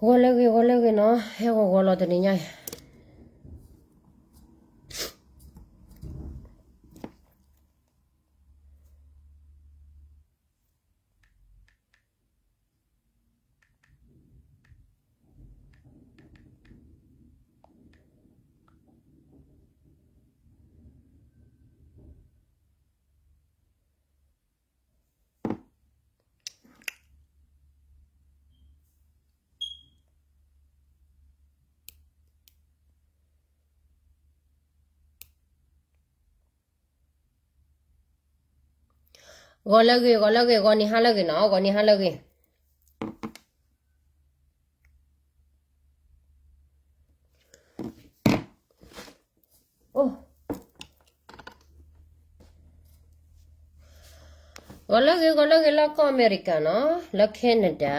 ဂီၤလၢဂ့ၤ ဂီၤလၢဂ့ၤနီၤ, ဟဲဂီၤဂီၤလီၤတနံၤညါအံၤ ဂီၤလၢဂ့ၤ ဂီၤလၢဂ့ၤ ဂီၤနံၤဟါလၢဂ့ၤနီၤ, ဂီၤနံၤဟါလၢဂ့ၤ. ဂီၤလၢဂ့ၤ ဂီၤလၢဂ့ၤ လၢကီၢ်အမဲရကၤနီၤ, လၢ Canada.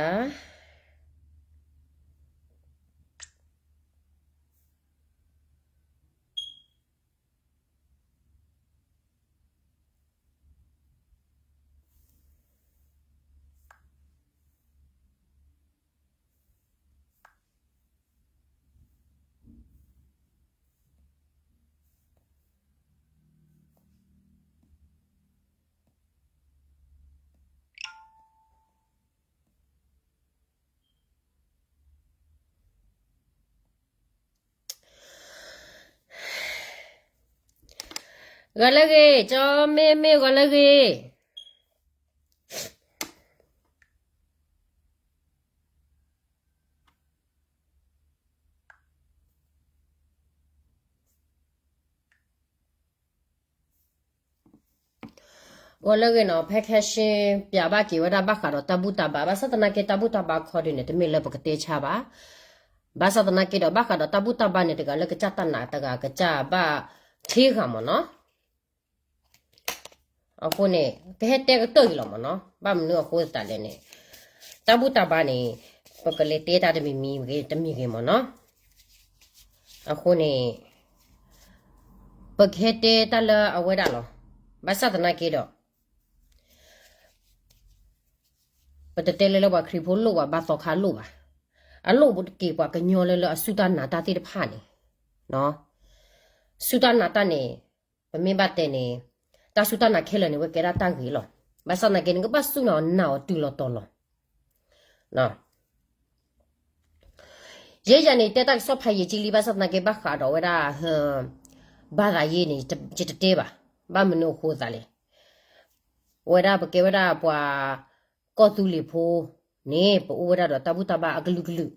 ဂီၤလၢဂ့ၤ ကၠီမ့ၢ်မ့ၢ် ဂီၤလၢဂ့ၤ. ဂီၤလၢဂ့ၤနီၤ, ဖဲခဲဆ့ ပျးဘၣ်က့ၤဝဲဒၣ်ဘၣ်ဃးဒီးတၢ်ဘူၣ်တၢ်ဘါ, ဘၣ်ဆၣ်သနာ်က့တၢ်ဘူၣ်တၢ်ဘါခီဒုန့ၣ် တမ့ၢ်လၢပကတဲဆါဘၣ်. ဘၣ်ဆၣ်သနာ်က့ဒီး ဘၣ်ဃးဒီးတၢ်ဘူၣ်တၢ်ဘါန့ၣ် တဂၤလၢကစၢ်တၢ်နာ် တဂၤကစၢ်ဘၣ်ထံဂၤမ့ၢ်နီၤ. အဃိန့ၣ် ကဟဲတဲကတၢၢ်အံၤလီၤမ့ၢ်နီၤ. ဘၣ်မနုၤအဃိသတးလဲၣ်န့ၣ် တၢ်ဘူၣ်တၢ်ဘါန့ၣ် ပကလဲၤတဲတၢ်တမံၤမံၤဂ့ၤ တမံၤဂ့ၤမ့ၢ်နီၤ. အဃိန့ၣ် ပကဟဲတဲတၢ်လၢအဝဲဒၣ်လီၤ. ဘၣ်ဆၣ်သနာ်က့ဒီး ပတတဲလၢလၢပှၤခရံာ်ဖိလိၣ် ပှၤဘါသီခါလိၣ်ဘၣ်. အလိၣ်က့ၤပှၤကညီလၢလၢအစူၢ်တၢ်နာ်တၢ်သ့ၣ်တဖၣ်န့ၣ်, စူၢ်တၢ်နာ်တၢ်န့ၣ် ပမ့ၢ်ဘၣ်တဲန့ၣ် တၢ်စူၢ်တၢ်နာ်ခဲလၢာ်န့ၣ် ဝဲကဲဒၣ်တၢ်ဂ့ၤလီၤ. ဘၣ်ဆၣ်သနာ်က့ နကဘၣ်စူၢ်နာ်အီၤနာ်အီၤတုၤလီၤတီၤလီၤ. ယဲယၤန့ၣ် တဲတၢ်ကစီၣ်ဖးယံာ်ကံလံ ဘၣ်ဆၣ်သနာ်က့ ဘၣ်ဃးဒီးဝဲဒၣ် ဘၣ်သးယ့န့ၣ် ယတတဲဘၣ်. ဘၣ်မနုၤအဃိသးလဲၣ်. ဝဲဒၣ်ပကဲဝဲဒၣ်ပှၤကီၢ်သူလ့ၤဖိန့ၣ် ပအိၣ်ဝဲဒၣ်ဒီးတၢ်ဘူၣ်တၢ်ဘါအကလုာ်ကလုာ်,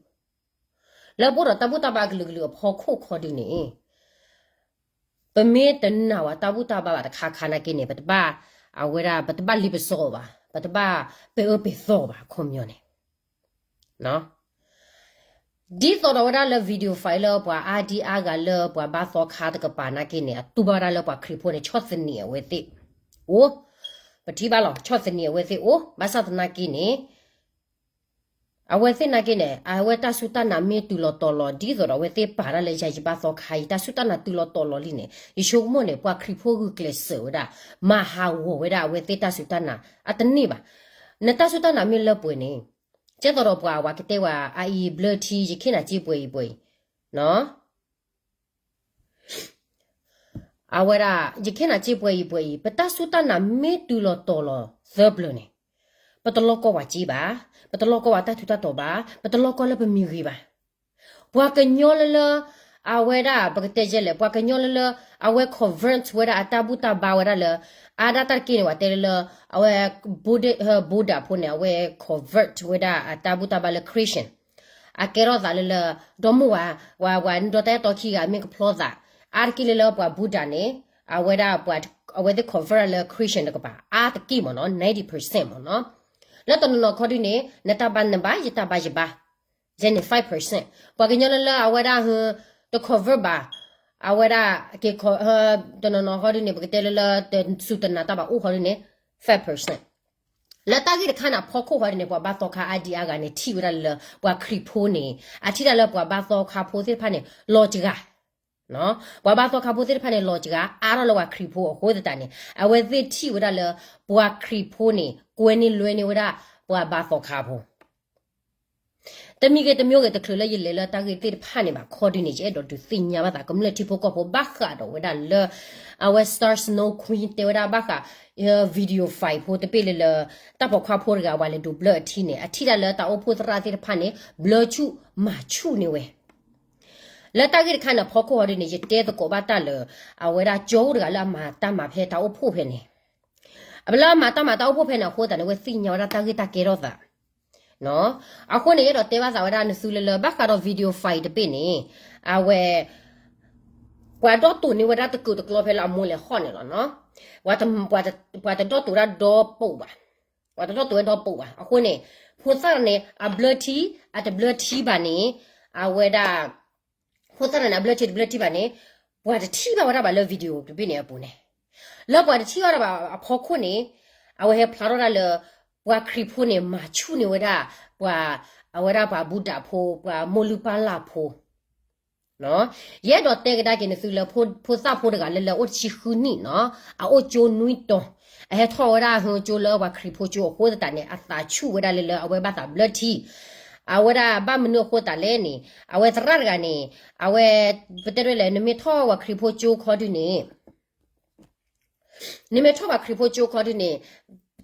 လၢပအိၣ်ဒီးတၢ်ဘူၣ်တၢ်ဘါအကလုာ်ကလုာ်အဖီခိၣ်ခီဒုန့ၣ် ပမ့ၢ်တနာ်ဝဲတၢ်ဘူၣ်တၢ်ဘါဘၣ်တခါခါနာ်က့န့ၣ် ပတဘၣ် အဝဲဒၣ် ပတဘၣ်လ့ပစီဘၣ်, ပတဘၣ်ပဲာ်အၢပဲာ်သီဘၣ် အခီပညီန့ၣ် ဒ်သိးဒီးဝဲဒၣ်လၢ video file လၢပှၤအါဒံအါဂၤလၢပှၤဘါသီခါတကပၤနာ်က့န့ၣ် အတူၢ်ဘၣ်ဝဲဒၣ်လၢပှၤခရံာ်ဖိန့ၣ် ဆီၣ်သနံးအဝဲသ့ၣ်အိၣ်, ပထံၣ်ဘၣ်လီၤ ဆီၣ်သနံးအဝဲသ့ၣ်အိၣ်, ဘၣ်ဆၣ်သနာ်က့န့ၣ် အဝဲသ့ၣ်နာ်က့န့ၣ် အဝဲတၢ်စူၢ်တၢ်နာ်မ့ၢ်တုၤလီၤတီၤလီၤ ဒ်သိးဒီးအဝဲသ့ၣ်ပာ်တၢ်လၢယၤယဘါသီခါအံၤ တၢ်စူၢ်တၢ်နာ်တုၤလီၤတီၤလီၤလံန့ၣ် ယဆိကမိၣ်န့ၣ် ပှၤခရံာ်ဖိဂုာ်ကျဲးစၢးဝဲဒၣ် မၤဟးဂီၤဝဲဒၣ်အဝဲသ့ၣ်တၢ်စူၢ်တၢ်နာ်အတန့ၢ်ဘၣ်. နတၢ်စူၢ်တၢ်နာ်မ့ၢ်လၢပှဲၤန့ၣ် ကဲသိးဒီးပှၤဝဲကတဲဝဲအအံၤဘျၢထံ ယခ့နၤစ့ပှဲၤအံၤပှဲၤအံၤ အဝဲဒၣ် ယခ့နၤစ့ပှဲၤအံၤပှဲၤအံၤ ပတၢ်စူၢ်တၢ်နာ်မ့ၢ်တုၤလီၤတီၤလီၤသၢပျၢၤန့ၣ် ပတလီၢ်ကီၢ်ဝဲစ့ဘၣ်, ပတလီၢ်ကီၢ်ဝဲတၢ်ထူးတၢ်တီၤဘၣ်, ပတလီၢ်ကီၢ်လၢပမံၤဂ့ၤဘၣ်. ပှၤကညီလၢလၢ အဝဲဒၣ် ပကတဲယဲလဲၣ် ပှၤကညီလၢလၢ အဝဲ convert ဝဲဒၣ်အတၢ်ဘူၣ်တၢ်ဘါဝဲဒၣ်လၢ အါဒၣ်တၢ်တက့ၢ်န့ၣ် ပှၤတဲလၢလၢ အဝဲ Buddha ဖိန့ၣ် အဝဲ convert ဝဲဒၣ်အတၢ်ဘူၣ်တၢ်ဘါလၢ Christian အကဲထီၣ်သးလၢလၢ ဒီမိၢ်ဝဲ ဝဲ ဝဲ နဒီတၢ်အဲၣ်တီခံဂၤမ့ၢ်ကဖျီသး အါတက့ၢ်လၢလၢပှၤ Buddha န့ၣ် အဝဲဒၣ် အဝဲသ့ၣ် convert လၢ Christian တကပၤ အါတက့ၢ်မ့ၢ်နီၤ ninety percent မ့ၢ်နီၤ. လၢတနီၤနီၤခီဒုန့ၣ် နတၢ်ဘါနဘါ ယတၢ်ဘါယဘါ ယဲန့ၣ် five percent ပှၤကညီလၢလၢအဝဲဒၣ် တ convert ဘၣ် အဝဲဒၣ် တနီၤနီၤခီဒုန့ၣ် ပကတဲလၢလၢ တစူၢ်တနာ်တၢ်ဘၣ်အိၣ်ခီဒုန့ၣ် five percent လၢတၢ်ဂ့ၢ်တခါန့ၣ် အဖီခိၣ်ခီဒုန့ၣ် ပှၤဘါသီခါအါဒံအါဂၤန့ၣ် ထံၣ်ဝဲဒၣ်လၢ ပှၤခရံာ်ဖိန့ၣ် အထံၣ်တၢ်လၢပှၤဘါသီခါဖိသ့ၣ်တဖၣ်န့ၣ် လီၤစှၤ ပှၤဘါသီခါဖိသ့ၣ်တဖၣ်န့ၣ် လီၤစှၤ အါထီၣ်လၢပှၤခရံာ်ဖိအဃိသတးန့ၣ် အဝဲသ့ၣ်ထံၣ်ဝဲဒၣ်လၢ ပှၤခရံာ်ဖိန့ၣ် ကွဲန့ၢ်လွဲန့ၢ်ဝဲဒၣ် ပှၤဘါသီခါဖိ တမံၤဂ့ၤတမံၤဂ့ၤ တချုးလၢယလဲၤလၢတၢ်ဂ့ၢ်သ့ၣ်တဖၣ်န့ၣ်ဘၣ်ခီဒုန့ၣ် ယအဲၣ်ဒိးဒုးသ့ၣ်ညါဘၣ်သး ကမျၢၢ်ထံဖိကီၢ်ဖိဘၣ်ဃးဒီးဝဲဒၣ်လၢ အဝဲ Star Snow Queen တဲဝဲဒၣ်ဘၣ်ဃး video file ဖိတဘ့ၣ်လၢလၢ တၢ်ပိာ်ခွါဖိတဂၤ ပှၤလဲၤဒိးဘျၢအထံန့ၣ် အထံၣ်ဒၣ်လၢတၢ်အိၣ်ဖှိၣ်သရၣ်သ့ၣ်တဖၣ်န့ၣ် ဘျၢဆူၣ်မၤဆူၣ်န့ၢ်ဝဲ လၢတၢ်ဂ့ၢ်တခါန့ၣ် အဖီခိၣ်ဟီဒုန့ၣ် ယတဲသကိးဘၣ်တၢ်လၢ အဝဲဒၣ်ကၠိတဂၤလၢအမၤတၢ်မၤဖဲတၢ်အိၣ်ဖှိၣ်ဖဲန့ၣ် အလၢအမၤတၢ်မၤတၢ်အိၣ်ဖှိၣ်ဖဲန့ၣ်အဃိသတးန့ၣ် အဝဲသ့ၣ်ညါဝဲဒၣ်တၢ်ဂ့ၢ်တၢ်ကဲထီၣ်သး အဃိန့ၣ် ယအဲၣ်ဒိးတဲဘၣ်သးဝဲဒၣ်နသုလၢလၢ ဘၣ်ဃးဒီး video file တဘ့ၣ်န့ၣ် အဝဲ ပှၤဒီၣ်တိာ်န့ၢ်ဝဲဒၣ်တကူာ်တကျီဖဲလၢအမိၢ်လဲၤဟီၣ်န့ၣ်လီၤနီၤ. ပှၤတဒီၣ်တိာ်ဝဲဒၣ်ဒီပိာ်ဘၣ်, ပှၤတဒီၣ်တိာ်ဝဲဒီပိာ်ဘၣ်. အဃိန့ၣ် ဖိသၣ်န့ၣ် အဘျၢထံ အတဘျၢထံဘၣ်န့ၣ် အဝဲဒၣ် ဖိသၣ်န့ၣ် အဘျၢထံတဘျၢထံဘၣ်န့ၣ် ပှၤတထံၣ်ဘၣ်ဝဲဒၣ်ဘၣ်လၢ video တဘ့ၣ်န့ၣ်အပူၤန့ၣ်. လၢပှၤတထံၣ်ဘၣ်ဝဲဒၣ်ဘၣ်အဖီခိၣ်န့ၣ် အဝဲဟဲဖျါထီၣ်ဒၣ်လၢ ပှၤခရံာ်ဖိန့ၣ် မၤဆူၣ်န့ၢ်ဝဲဒၣ် ပှၤ အဝဲဒၣ်ပှၤဘူးဒးဖိ ပှၤမိၢ်လုၢ်ပၢ်လၢ်ဖိ ယအဲၣ်ဒိးတဲကဒါက့ၤနသုလၢ ဖိသၣ်ဖိတဂၤလၢလၢအိၣ်တဆံဃုနံၣ်နီၤ, အအိၣ်ကၠိနွံတီၤ, အဟဲထီၣ်ဝဲဒၣ်ဟၢကၠိလၢပှၤခရံာ်ဖိကၠိအဃိသတးန့ၣ် အသးဆူၣ်ဝဲဒၣ်လၢလၢအဝဲဘၣ်သးဘျၢထံ, အဝဲဒၣ်ဘၣ်မနုၤအဃိသတးလဲၣ်န့ၣ် အဝဲသရၣ်တဂၤန့ၣ် အဝဲ ပတဲဒ်လဲၣ် နမ့ၢ်ထီၣ်ပှၤခရံာ်ဖိကၠိခီဒုန့ၣ် နမ့ၢ်ထီၣ်ပှၤခရံာ်ဖိကၠိခီဒုန့ၣ်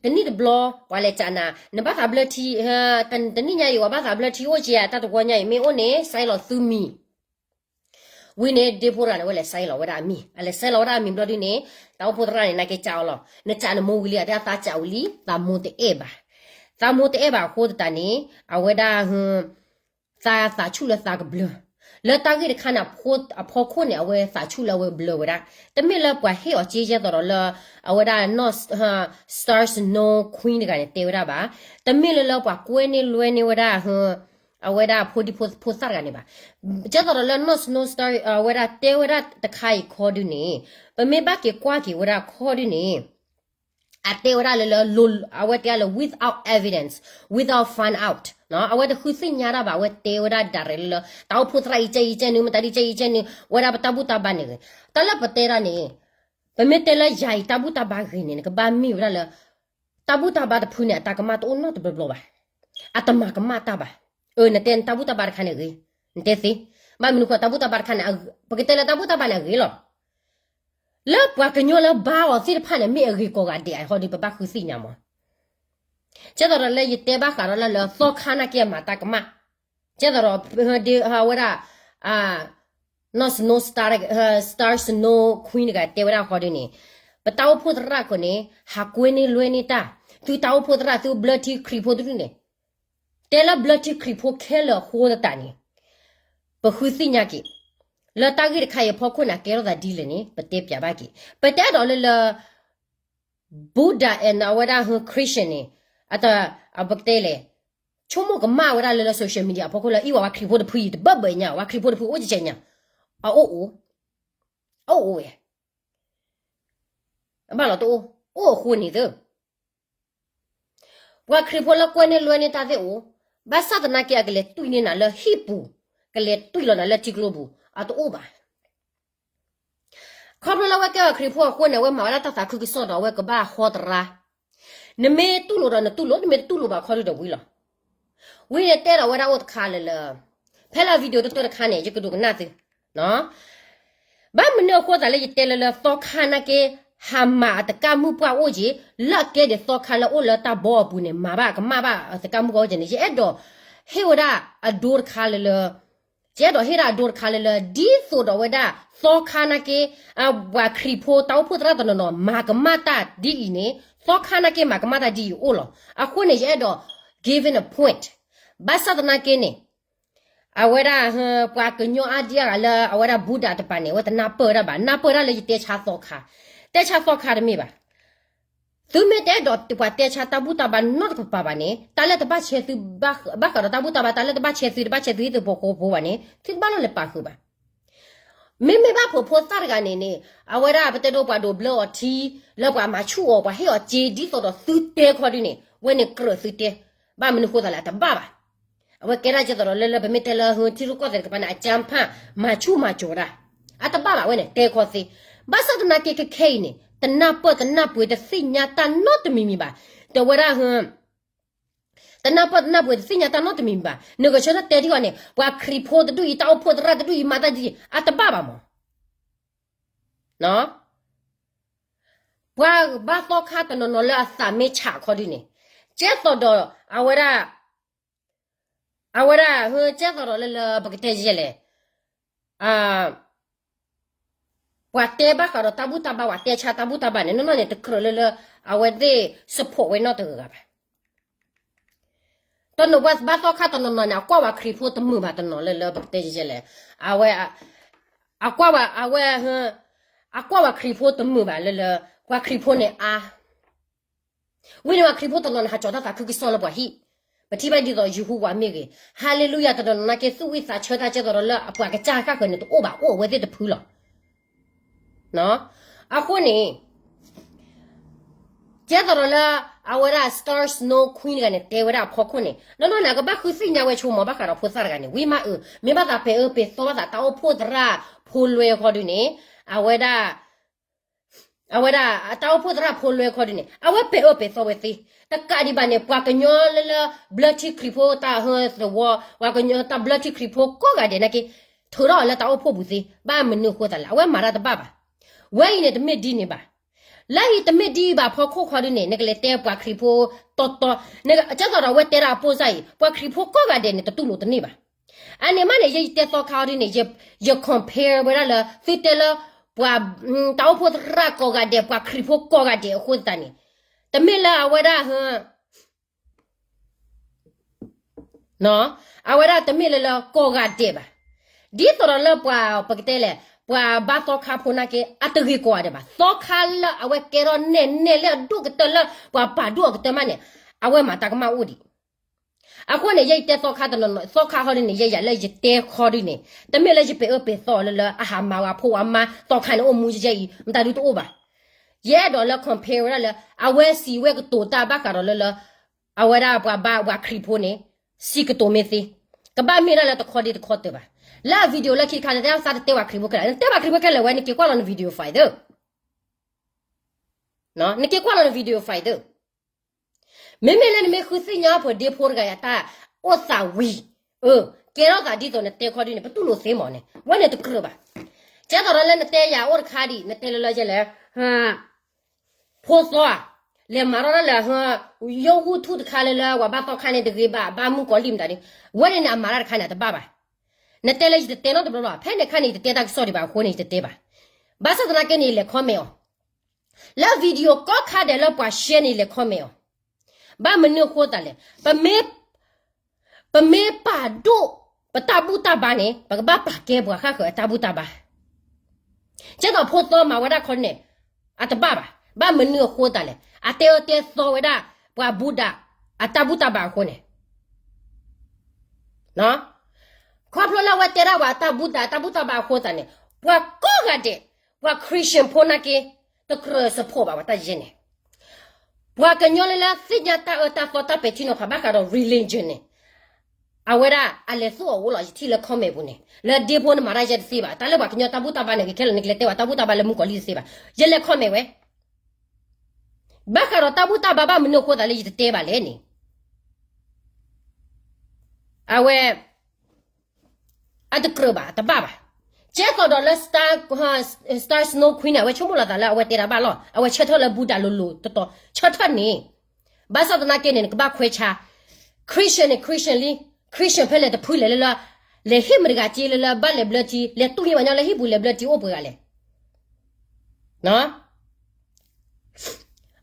တနံၣ်တဘျီ ပှၤလဲၤကးနၤ နဘၣ်သးဘျၢထံ, တနံၣ်ညါအံၤ ပှၤဘၣ်သးဘျၢထံအိၣ်က့ၤဧါ, တၢ်တဝီညါအံၤ မ့ၢ်အိၣ်န့ၣ် ဆဲးလီၤသုမံၤ ဝံၤန့ၣ် ဒ့ဖိတဂၤန့ၣ် အဝဲလဲၤဆဲးလီၤဝဲဒၣ်အမံၤ, အလဲၤဆဲးလီၤဝဲဒၣ်အမံၤဘျီဒုန့ၣ် တၢ်အိၣ်ဖှိၣ်သရၣ်န့ၣ် နာ်က့ၤကးအီၤလီၤ, နကးနမိၢ်ဝံၤလံဧါ, တဲသးကးဝံၤလံ သးမိၢ်တအဲၣ်ဘၣ်, သးမိၢ်တအဲၣ်ဘၣ်အဃိသတးန့ၣ် အဝဲဒၣ် သးသးဆူၣ်လၢသးကဘျၢ, လၢတၢ်ဂ့ၢ်တခါန့ၣ် အဖီခိၣ်န့ၣ် အဝဲသးဆူၣ်လၢအဝဲဘျၢဝဲဒၣ်, တမ့ၢ်လၢပှၤဟ့ၣ်အီၤက့ယဲၢ်သိးဒီးလၢ အဝဲဒၣ် Star Snow Queen တဂၤန့ၣ် တဲဝဲဒၣ်ဘၣ်, တမ့ၢ်လၢလၢပှၤကွဲန့ၢ်လွဲန့ၢ်ဝဲဒၣ် အဝဲဒၣ်ဖိဒံဖိသၣ်တဂၤန့ၣ်ဘၣ်, ကဲသိးဒီးလၢ Snow Star အဝဲဒၣ်တဲဝဲဒၣ်တခါအံၤခီဒုန့ၣ် ပမ့ၢ်ဘၣ်က့ၤကွၢ်က့ၤဝဲဒၣ်ခီဒုန့ၣ် အတဲဝဲဒၣ်လၢလၢ အဝဲတဲလၢ without evidence, without find out အဝဲတဃုသ့ၣ်ညါတၢ်ဘၣ်, အဝဲတဲဝဲဒၣ် direct လၢလၢ တၢ်အိၣ်ဖှိၣ်သရၣ်အံၤကဲအံၤကဲနုၤ မတၤဒ်ကဲအံၤကဲနုၤ ဝဲဒၣ်ပတၢ်ဘူၣ်တၢ်ဘါန့ၣ်ဂ့ၤ, တၢ်လၢပတဲဒၣ်န့ၣ် ပမ့ၢ်တဲလၢယၤအံၤတၢ်ဘူၣ်တၢ်ဘါဂ့ၤန့ၣ် နကဘၣ်မ့ၢ်ဝဲဒၣ်လၢ တၢ်ဘူၣ်တၢ်ဘါတဖုန့ၣ် အတၢ်ကမၣ်တအိၣ်နီတဘျီဘျီဘၣ်, အတမၤကမၣ်တၢ်ဘၣ်, အၢ နတဲနတၢ်ဘူၣ်တၢ်ဘါတခါန့ၣ်ဂ့ၤ, နတဲသ့, ဘၣ်မနုၤဃိတၢ်ဘူၣ်တၢ်ဘါတခါန့ၣ် ပကတဲလၢတၢ်ဘူၣ်တၢ်ဘါန့ၣ်အဂ့ၤလီၤ လၢပှၤကညီလၢဘါအီၤသ့ၣ်တဖၣ်န့ၣ် မ့ၢ်အဂ့ၤကိးဂၤဒဲးအဟီဒုး ပဘၣ်ဃုသ့ၣ်ညါမး, ကဲသိးဒီးလၢယတဲဘၣ်ဃးဒီးလၢလၢသီခါနာ်က့အမၤတၢ်ကမၣ်, ကဲသိးဒီး ဝဲဒၣ် Snow Star, Star Snow Queen တဂၤတဲဝဲဒၣ်ဃီဒုန့ၣ်, ပတၢ်အိၣ်ဖှိၣ်သရၣ်ခိၣ်န့ၣ် ဟးကွဲန့ၢ်လွဲန့ၢ်တၢ်, သုတၢ်အိၣ်ဖှိၣ်သရၣ်သုဘျၢထံခရံာ်ဖိတဒုန့ၣ်, တဲလၢဘျၢထံခရံာ်ဖိခဲလၢာ်အဃိသတးန့ၣ်, ပဃုသ့ၣ်ညါက့ၤ, လၢတၢ်ဂ့ၢ်တခါအံၤအဖီခိၣ်န့ၣ် အကဲထီၣ်သးဒ်လဲၣ်န့ၣ် ပတဲပၠးဘၣ်က့ၤ, ပတဲဒီးလၢလၢ Buddha and အဝဲဒၣ် Christian န့ၣ်, အတ ပကတဲလဲၣ်, ဆိကမိၣ်ကမၣ်ဝဲဒၣ်လၢလၢ social media အဖီခိၣ်လၢ အံၤဝဲပှၤခရံာ်ဖိတဖုအံၤ တဘၣ်ဘၣ်ညါ ပှၤခရံာ်ဖိတဖုအိၣ်ကဲကဲညါ, အအိၣ်အိၣ်, အအိၣ်အိၣ်ဝဲ, ဘၣ်လီၤတအိၣ်, အိၣ်အဃိန့ၣ်သၢ ပှၤခရံာ်ဖိလၢကွဲန့ၢ်လွဲန့ၢ်တၢ်သ့ၣ်အိၣ်, ဘၣ်ဆၣ်သနာ်က့ အကလဲၤတွံၢ်န့ၢ်နၤလၢဟံၣ်ပူၤ, ကလဲၤတွံၢ်လီၤနၤလၢထံကျိပူၤ, အတအိၣ်ဘၣ်. ခီဖျိလၢအဝဲကဲပှၤခရံာ်ဖိအဃိန့ၣ် အဝဲမၤဝဲဒၣ်တၢ်သးခုကစီၣ်ဒီးအဝဲကဘၣ်ဟီတရါ, နမ့ၢ်တူၢ်လိာ်ဒီးနတူၢ်လိာ်, နမ့ၢ်တတူၢ်လိာ်ဘၣ်ခီဒုဒီးဝံၤလီၤ. ဝံၤန့ၣ်တဲဒီးဝဲဒၣ်အိၣ်တခါလၢလၢ, ဖဲလၢ video တတၢတခါန့ၣ် ယကဒိးကနၣ်သု ဘၣ်မနုၤအဃိသတးလၢယတဲလၢလၢသီခါနာ်က့ ဟးမၤအတကၢ်မုၣ်ပှၢ်အိၣ်က့ၤ, လၢအကဲဒ်သီခါလၢအိၣ်လၢတၢ်ဘီအပူၤန့ၣ် မၤဘၣ်အကမၣ်ဘၣ်အတကၢ်မုၣ်ပှၢ်အိၣ်က့ၤန့ၣ် ယအဲၣ်ဒိးဟ့ၣ်ဝဲဒၣ်အဒိတခါလၢလၢ, ယအဲၣ်ဒိးဟ့ၣ်ဒၣ်အဒိတခါလၢလၢ ဒ်သိးဒီးဝဲဒၣ် သီခါနာ်က့ ပှၤခရံာ်ဖိတၢ်အိၣ်ဖှိၣ်သရၣ်တနီၤနီၤ မၤကမၣ်တၢ်ဒ်အံၤန့ၣ် သီခါနာ်က့မၤကမၣ်တၢ်ဒ်အံၤအိၣ်လီၤ. အဃိန့ၣ် ယအဲၣ်ဒိး giving a point, ဘၣ်ဆၣ်သနာ်က့န့ၣ် အဝဲဒၣ် ပှၤကညီအါဒံအါဂၤလၢအဝဲဒၣ် Buddha တပၤန့ၣ် အဝဲတနၢ်ပၢၢ်ဝဲဒၣ်ဘၣ်, နၢ်ပၢၢ်ဒၣ်လၢယတဲဆါသီခါ, တဲဆါသီခါတမ့ၢ်ဘၣ်. သုမ့ၢ်တအဲၣ်ဒိးပှၤတဲဆါတၢ်ဘူၣ်တၢ်ဘါနီတကပၤဘၣ်န့ၣ် တၢ်လၢတဘၣ်ဆဲသု ဘၣ်ဃးဒီးတၢ်ဘူၣ်တၢ်ဘါ တၢ်လၢတဘၣ်ဆဲသု တဘၣ်ဆဲသုဟံၣ်သုဖိဃီဖိဘၣ်န့ၣ် သုတဘၣ်လီၤလဲၤပာ်ဃုာ်ဘၣ်. မ့မ့ၢ်ဘၣ်ဖိဖိသၣ်တဂၤန့ၣ်န့ၣ် အဝဲဒၣ်ပတဲဒိပှၤဒိးဘျၢအီၤထံ လၢပှၤမၤဆူၣ်အီၤ ပှၤဟ့ၣ်အီၤစ့ ဒ်သိးဒီးသုတဲခီဒုန့ၣ် ဝဲန့ၣ်ကြၢးသုတဲ, ဘၣ်မနုၤဃိသးလဲၣ် အတဘၣ်ဘၣ်. အဝဲကဲဒၣ်ကဲသိးဒီးလၢလၢပမ့ၢ်တဲလၢထံရူၢ်ကီၢ်သဲးတကပၤန့ၣ် အကၠၢဖၣ် မၤဆူၣ်မၤစိးဒၣ်, အတဘၣ်ဘၣ်ဝဲန့ၣ် တဲခီသ့. ဘၣ်ဆၣ်သနာ်က့ခဲခဲအံၤန့ၣ် တနၢ်ပၢၢ်တနၢ်ပှ့ၤတသ့ၣ်ညါတၢ်နီတမံၤမံၤဘၣ်. တဲဝဲဒၣ် တနၢ်ပၢၢ်တနၢ်ပှဲၤတသ့ၣ်ညါတၢ်နီတမံၤဘၣ်. နဂဲၤဆၢထၢၣ်တဲဒ်အံၤန့ၣ် ပှၤခရံာ်ဖိတဒူၣ်အံၤ တၢ်အိၣ်ဖှိၣ်သရၣ်တဒူၣ်အံၤ မၤတၢ်ဒ်အံၤ အတဘၣ်ဘၣ်မး. ပှၤဘါသီခါတနီၤနီၤလၢအသးမ့ၢ်ဆးခီဒုန့ၣ်, ကဲသိးဒီး အဝဲဒၣ်, အဝဲဒၣ် ကဲသိးဒီးလၢလၢပကတဲယဲလဲၣ်, ပှၤတဲဘၣ်ဃးဒီးတၢ်ဘူၣ်တၢ်ဘါ ပှၤတဲဆါတၢ်ဘူၣ်တၢ်ဘါန့ၣ် နီၢ်နီၢ်န့ၣ် တကြၢးလၢလၢ အဝဲသ့ၣ် support ဝဲနီတဂၤဂၤဘၣ်. တနီၤပှၤဘါသီခါတနီၤနီၤန့ၣ် အကွၢ်ဝဲခရံာ်ဖိတမုာ်ဘၣ်တနီၤလၢလၢပကတဲယဲလဲၣ်, အဝဲ, အကွၢ်ဝဲ, အဝဲ, အကွၢ်ဝဲခရံာ်ဖိတမုာ်ဘၣ်လၢလၢ, ပှၤခရံာ်ဖိန့ၣ်အါ ဝံၤန့ၣ်ပှၤခရံာ်ဖိတနီၤန့ၣ် ဟးကၠီၤတၢ်သးခုကစီၣ်လၢပှၤဟံၣ်, ပထံၣ်ဘၣ်ဒ်သိးယဟူဝၤမ့ၢ်ဂ့ၤ, ဟါလ့လူယၤ တနီၤနီၤနာ်က့ သူၣ်ဝံၣ်သးဆၢတၢ် ကဲသိးဒီးလၢအပှၤကစၢ်ဃၣ်ဃၢၤန့ၣ် တအိၣ်ဘၣ် အိၣ်အဝဲသ့ၣ်တဖုလီၤ. အဃိန့ၣ် ကဲသိးဒီးလၢ အဝဲဒၣ် Star Snow Queen တဂၤန့ၣ် တဲဝဲဒၣ်အဖီခိၣ်န့ၣ် နီၢ်နီၢ်န့ၣ် အကဘၣ်ဃုသ့ၣ်ညါဝဲဆိကမိၣ် ဘၣ်ဃးဒီးဖိသၣ်တဂၤန့ၣ် ဝံၤမးအၢ, မ့ၢ်ဘၣ်သးပဲာ်အၢပဲာ်သီဘၣ်သး တၢ်အိၣ်ဖှိၣ်သရၣ်ဖိလွဲခီဒုန့ၣ်, အဝဲဒၣ် အဝဲဒၣ် တၢ်အိၣ်ဖှိၣ်သရၣ်ဖိလွဲခီဒုန့ၣ် အဝဲပဲာ်အၢပဲာ်သီဝဲသ့, တကးဒံးဘၣ်န့ၣ် ပှၤကညီလၢလၢ ဘျၢထံခရံာ်ဖိတၢ်ဟၢသဝီ, ပှၤကညီတၢ်ဘျၢထံခရံာ်ဖိကိးဂၤဒဲးနာ်က့ ထုးထီၣ်အီၤလၢတၢ်အိၣ်ဖှိၣ်ပူၤသ့, ဘၣ်မနုၤအဃိသတးလဲၣ် အဝဲမၤတၢ်တဘၣ်ဘၣ်. ဝဲအံၤန့ၣ်တမ့ၢ်ဒ်န့ၣ်ဘၣ်. လၢအံၤတမ့ၢ်ဒ်အံၤဘၣ်အဖီခိၣ်ခီဒုန့ၣ် နကလဲၤတဲပှၤခရံာ်ဖိတီတီ, ကဲသိးဒီးအဝဲတဲဒၣ်အပိၢ်စၢ်အံၤ ပှၤခရံာ်ဖိကိးဂၤဒဲးန့ၣ် တတူၢ်လိာ်တန့ၢ်ဘၣ်. အန့ၣ်မးန့ၣ် ယတဲသီခါအီၤဒ်န့ၣ် ယ compare ဝဲဒၣ်လၢ သုတဲလၢ ပှၤ တၢ်အိၣ်ဖှိၣ်သရၣ်ကိးဂၤဒဲး ပှၤခရံာ်ဖိကိးဂၤဒဲးအဃိသတးန့ၣ် တမ့ၢ်လၢအဝဲဒၣ် အဝဲဒၣ်တမ့ၢ်လၢလၢကိးဂၤဒဲးဘၣ်. ဒ်သိးဒီးလၢပှၤပကတဲလဲၣ် ပှၤဘါသီခါဖိနာ်က့ အတဂ့ၤကိးဂၤဒဲးဘၣ်. သီခါလၢအဝဲကဲထီၣ်နဲၣ်နဲၣ်လၢအဒိၣ်ကတၢၢ်လၢပှၤပာ်ဒိၣ်အကတၢၢ်မးန့ၣ် အဝဲမၤတၢ်ကမၣ်အိၣ်ဒံး. အဃိန့ၣ် ယဲယတဲသီခါတနီၤနီၤ သီခါခီဒုန့ၣ် ယဲယၤလၢယတဲခီဒုန့ၣ် တမ့ၢ်လၢယပဲာ်အၢပဲာ်သီလၢလၢအဟးမၤဝဲဖိဝဲမါသီခါန့ၣ် အိၣ်မူယဲအံၤ မတၤဒုတအိၣ်ဘၣ်. ယအဲၣ်ဒိးလၢ compare ဝဲဒၣ်လၢ အဝဲစံးဝဲကတိၤတၢ်ဘၣ်ဃးဒီးလၢလၢ အဝဲဒၣ်ပှၤဘါပှၤခရံာ်ဖိန့ၣ် စံးကတိၤမ့ၢ်သ့, ကဘၣ်မ့ၢ်ဒၣ်လၢတခီဒ့တခီတၢၤဘၣ်. လၢအ video လၢခံတခါ နတဲသးတတဲပှၤခရံာ်ဖိခဲလၢာ် နတဲပှၤခရံာ်ဖိခဲလၢာ်ဝဲ နက့ၤကွၢ်လီၤန video file သၢ နက့ၤကွၢ်လီၤန video file သၢ. မ့မ့ၢ်လၢနမ့ၢ်ဃုသ့ၣ်ညါပှၤဒ့ဖိတဂၤအတၢ်အိၣ်သးဝံၤ, အၢ, ကဲထီၣ်သးဒ်သိးနတဲခီဒ်န့ၣ် ပတူၢ်လိာ်သ့မးန့ၣ် ဝဲန့ၣ်တကြၢးဘၣ်. ကဲသိးဒီးလၢနတဲယၤအိၣ်တခါဒံး နတဲလၢလၢယဲလဲၣ်, ဖိသီဧါ, လဲၤမၤထီၣ်တၢ်လၢ ယိၣ်ဂူၢ်ထူၣ်တခါလၢလၢ ပှၤဘါသီခါန့ၣ်တဂ့ၤဘၣ် ဘၣ်မုၣ်ကီၤလံၢ်မတၤဒ်, ဝဲန့ၣ်န့ၣ် အမၤတၢ်တခါန့ၣ် အတဘၣ်ဘၣ်. နတဲလၢယတတဲနီတဘျီဘၣ် ဖဲန့ၣ်ခါန့ၣ် ယတတဲတၢ်ကစီၣ်ဒံးဘၣ်အဃိန့ၣ် ယတတဲဘၣ်. ဘၣ်ဆၣ်သနာ်က့န့ၣ် ယလဲၤ comment အီၤ လၢ video ကိးခါဒဲးလၢပှၤ share န့ၣ် ယလဲၤ comment အီၤ, ဘၣ်မနုၤအဃိသတးလဲၣ် ပမ့ၢ် ပမ့ၢ်ပာ်ဒိၣ် ပတၢ်ဘူၣ်တၢ်ဘါန့ၣ် ပကဘၣ်ပာ်ကဲပှၤဃၣ်ဃၢၤအတၢ်ဘူၣ်တၢ်ဘါ. ကဲသိးဖိသီမၤဝဲဒၣ်ခီန့ၣ် အတဘၣ်ဘၣ်. ဘၣ်မနုၤအဃိသတးလဲၣ် အတဲအၢတဲသီဝဲဒၣ် ပှၤဘူၣ်ဒး အတၢ်ဘူၣ်တၢ်ဘါအဃိန့ၣ် ခီဖျိလၢအဝဲတဲဒၣ်ပှၤတၢ်ဘူၣ်တၢ် တၢ်ဘူၣ်တၢ်ဘါအဃိသတးန့ၣ် ပှၤကိးဂၤဒဲး ပှၤ Christian ဖိနာ်က့ တကြၢး support ဘၣ်ပှၤတၢ်ယဲန့ၣ်. ပှၤကညီလၢလၢသ့ၣ်ညါတၢ်အၢတၢ်သီတၢ်ပဲာ်ထံနီၤဖး ဘၣ်ဃးဒီး religion န့ၣ် အဝဲဒၣ်အလဲၤသူၣ်အီၣ်အိၣ်လီၤ ယထံၣ်လၢ comment ပူၤန့ၣ် လၢဒ့ဖိနမၤတၢ်ယဲတသ့ဘၣ် တၢ်လၢပှၤကညီတၢ်ဘူၣ်တၢ်ဘါန့ၣ် ကခဲလၢာ်နကလဲၤတဲပှၤတၢ်ဘူၣ်တၢ်ဘါလၢမုၣ်ကီၤလံၢ်တသ့ဘၣ် ယလဲၤ comment ဝဲ ဘၣ်ဃးဒီးတၢ်ဘူၣ်တၢ်ဘါဘၣ်မနုၤအဃိသတးလၢယတတဲဘၣ်လဲၣ်န့ၣ် အဝဲ အတကြၢးဘၣ် အတဘၣ်ဘၣ်. ကဲသိးဒီးလၢ Star, Star Snow Queen န့ၣ် အဝဲဆိကမိၣ်လီၤသးလၢအဝဲတဲတၢ်ဘၣ်လီၤ အဝဲဆၢထၢၣ်လၢဘူၣ်ဒးလိၤလိၤတတီၤ ဆၢထၢၣ်န့ၣ် ဘၣ်ဆၣ်သနာ်က့န့ၣ် နကဘၣ်ခွဲးဆါ Christian န့ၣ် Christian လံ Christian ဖဲလဲၣ်တဖုလဲၣ်လၢလၢ လဲၤဟ့ၣ်မတၤတဂၤက့လၢလၢ ဘၣ်လဲၤဘျၢထံ လဲၤတူၢ်ဟံၣ်ပှၤညီလၢဟံၣ်ပူၤလဲၤဘျၢထံအိၣ်ပှဲၤဂၤလဲၣ်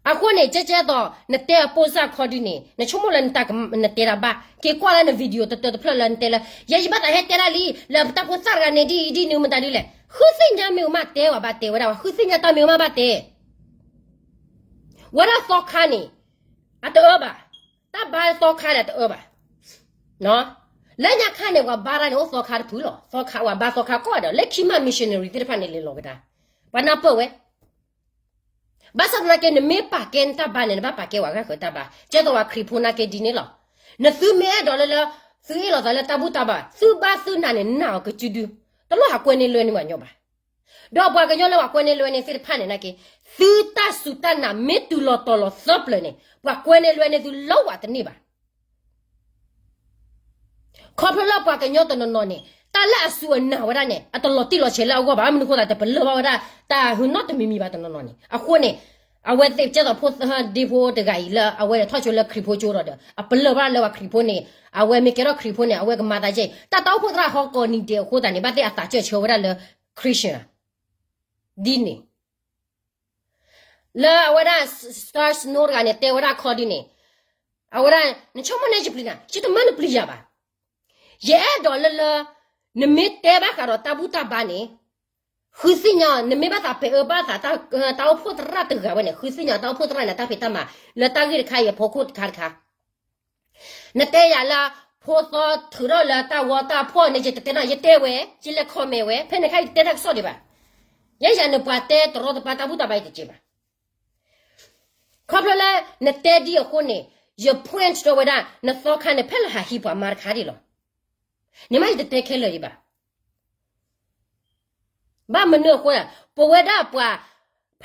အဃိန့ၣ် ကဲကဲသိး နတဲအပိၢ်စၢ်ခီဒုန့ၣ် နဆိကမိၣ်လၢနတဲတၢ်ဘၣ် က့ၤကွၢ်လၢန video တတၢတဖျၢၣ်လၢနတဲလၢ ယဲယဘၣ်သးဟဲတဲဒၣ်လံ လၢပတၢ်ဖိသၣ်တဂၤန့ၣ် ဒ်အံၤဒ်နုၤမတၤဒ်လဲၣ် ဃုသ့ၣ်ညါမ့ၢ်အမ့ၢ်တဲဝဲဘၣ်တဲဝဲဒၣ် ဃုသ့ၣ်ညါတၢ်မ့ၢ်အမ့ၢ်ဘၣ်တဲ ဝဲဒၣ်သီခါန့ၣ် အတအၢဘၣ် တၢ်ဘါသီခါန့ၣ်အတအၢဘၣ် လၢညါခါန့ၣ် ပှၤဘါတၢ်န့ၣ် အိၣ်သီခါတဖုလီၤ သီခါ ပှၤဘါသီခါကိးဂၤဒီး လၢခံမး missionary သ့ၣ်တဖၣ်န့ၣ် လဲၤလီၤကဒါ ပှၤနၢ်ပၢၢ်ဝဲ ဘၣ်ဆၣ်သနာ်က့ နမ့ၢ်ပာ်ကဲနတၢ်ဘါန့ၣ် နဘၣ်ပာ်ကဲပှၤဂၢၢ်ဃၢၤတၢ်ဘါ ကဲသိးပှၤခရံာ်ဖိနာ်က့ဒ်န့ၣ်လီၤ. နသုမ့ၢ်အဲၣ်ဒိးလၢလၢ သုအ့ၣ်လိာ်သးလၢတၢ်ဘူၣ်တၢ်ဘါ သုဘါသုနးန့ၣ် နၢ်အီၤကစုဒု တလိၣ်ဟးကွဲန့ၢ်လွဲန့ၢ်ပှၤညီဘၣ်. ဒီးပှၤကညီလၢပှၤကွဲန့ၢ်လွဲန့ၢ်သ့ၣ်တဖၣ်န့ၣ်နာ်က့ သုတၢ်စူၢ်တၢ်နာ်မ့ၢ်တုၤလီၤတီၤလီၤသၢပျၢၤန့ၣ် ပှၤကွဲန့ၢ်လွဲန့ၢ်သုလၢဝဲတန့ၢ်ဘၣ်. ခီဖျိလၢပှၤကညီတနီၤနီၤန့ၣ် တၢ်လၢအစူၢ်အနာ်ဝဲဒၣ်န့ၣ် အတလီၤတံၢ်လီၤဆဲးလၢအဂီၢ်ဘၣ်, မနုၤအဃိသတး တပလၢၢ်ဘၣ်ဝဲဒၣ် တၢ်ဟူနီတမံၤမံၤဘၣ်တနီၤနီၤန့ၣ်. အဃိန့ၣ် အဝဲသ့ၣ်ကဲသိးဖိဒ့ဖိတဂၤအံၤလၢအဝဲထီၣ်ကၠိလၢခရံာ်ဖိကၠိဒီး အပလၢၢ်ဘၣ်လၢပှၤခရံာ်ဖိန့ၣ် အဝဲမ့ၢ်ကဲထီၣ်ခရံာ်ဖိန့ၣ် အဝဲကမၤသးကဲ တၢ်တၢ်အိၣ်ဖှိၣ်သရၣ်ဟီကိးနံၤဒဲးအဃိသတးန့ၣ် ဘၣ်သ့ၣ်အသးကၢၢ်ဆၢဝဲဒၣ်လၢ Christian ဒ်န့ၣ် လၢအဝဲဒၣ် Star Snow တဂၤန့ၣ် တဲဝဲဒၣ်ခီဒ်န့ၣ်, အဝဲဒၣ် နဆိကမိၣ်န့ၣ်ယပျံၤနၤ, ယတမၢနပျံၤယၤဘၣ်. ယအဲၣ်ဒိးလၢလၢ နမ့ၢ်တဲဘၣ်ဃးဒီးတၢ်ဘူၣ်တၢ်ဘါန့ၣ် ဃုသ့ၣ်ညါ နမ့ၢ်ဘၣ်သးပဲာ်အၢဘၣ်သး တၢ်အိၣ်ဖှိၣ်သရၣ်တဂၤဝဲန့ၣ် ဃုသ့ၣ်ညါတၢ်အိၣ်ဖှိၣ်သရၣ်န့ၣ် တၢ်ဖံးတၢ်မၤ လၢတၢ်ဂ့ၢ်တခါအံၤအဖီခိၣ်တခါတခါ နတဲယၤလၢ ဖိသီထုးထီၣ်လၢတၢ်ဂီၤတၢ်ဖီၣ်န့ၣ် ယတတဲနီၤ ယတဲဝဲ ယလဲၤ comment ဝဲ ဖဲန့ၣ်ခါယတတဲတၢ်ကစီၣ်ဒံးဘၣ်. ယဲယၤန့ၣ် ပှၤတဲတရီတပါတၢ်ဘူၣ်တၢ်ဘါယတက့ၤဘၣ်. ခီဖျိလၢနတဲဒ်အဃိန့ၣ် ယ point ထီၣ်ဝဲဒၣ် နသီခါန့ၣ် ဖဲလၢဟးဟံးပှၤမါတခါဒံးလီၤ. န့ၣ်မးယတတဲခဲလၢာ်ဒံးဘၣ်. ဘၣ်မနုၤအဃိ ပဝဲဒၣ်ပှၤ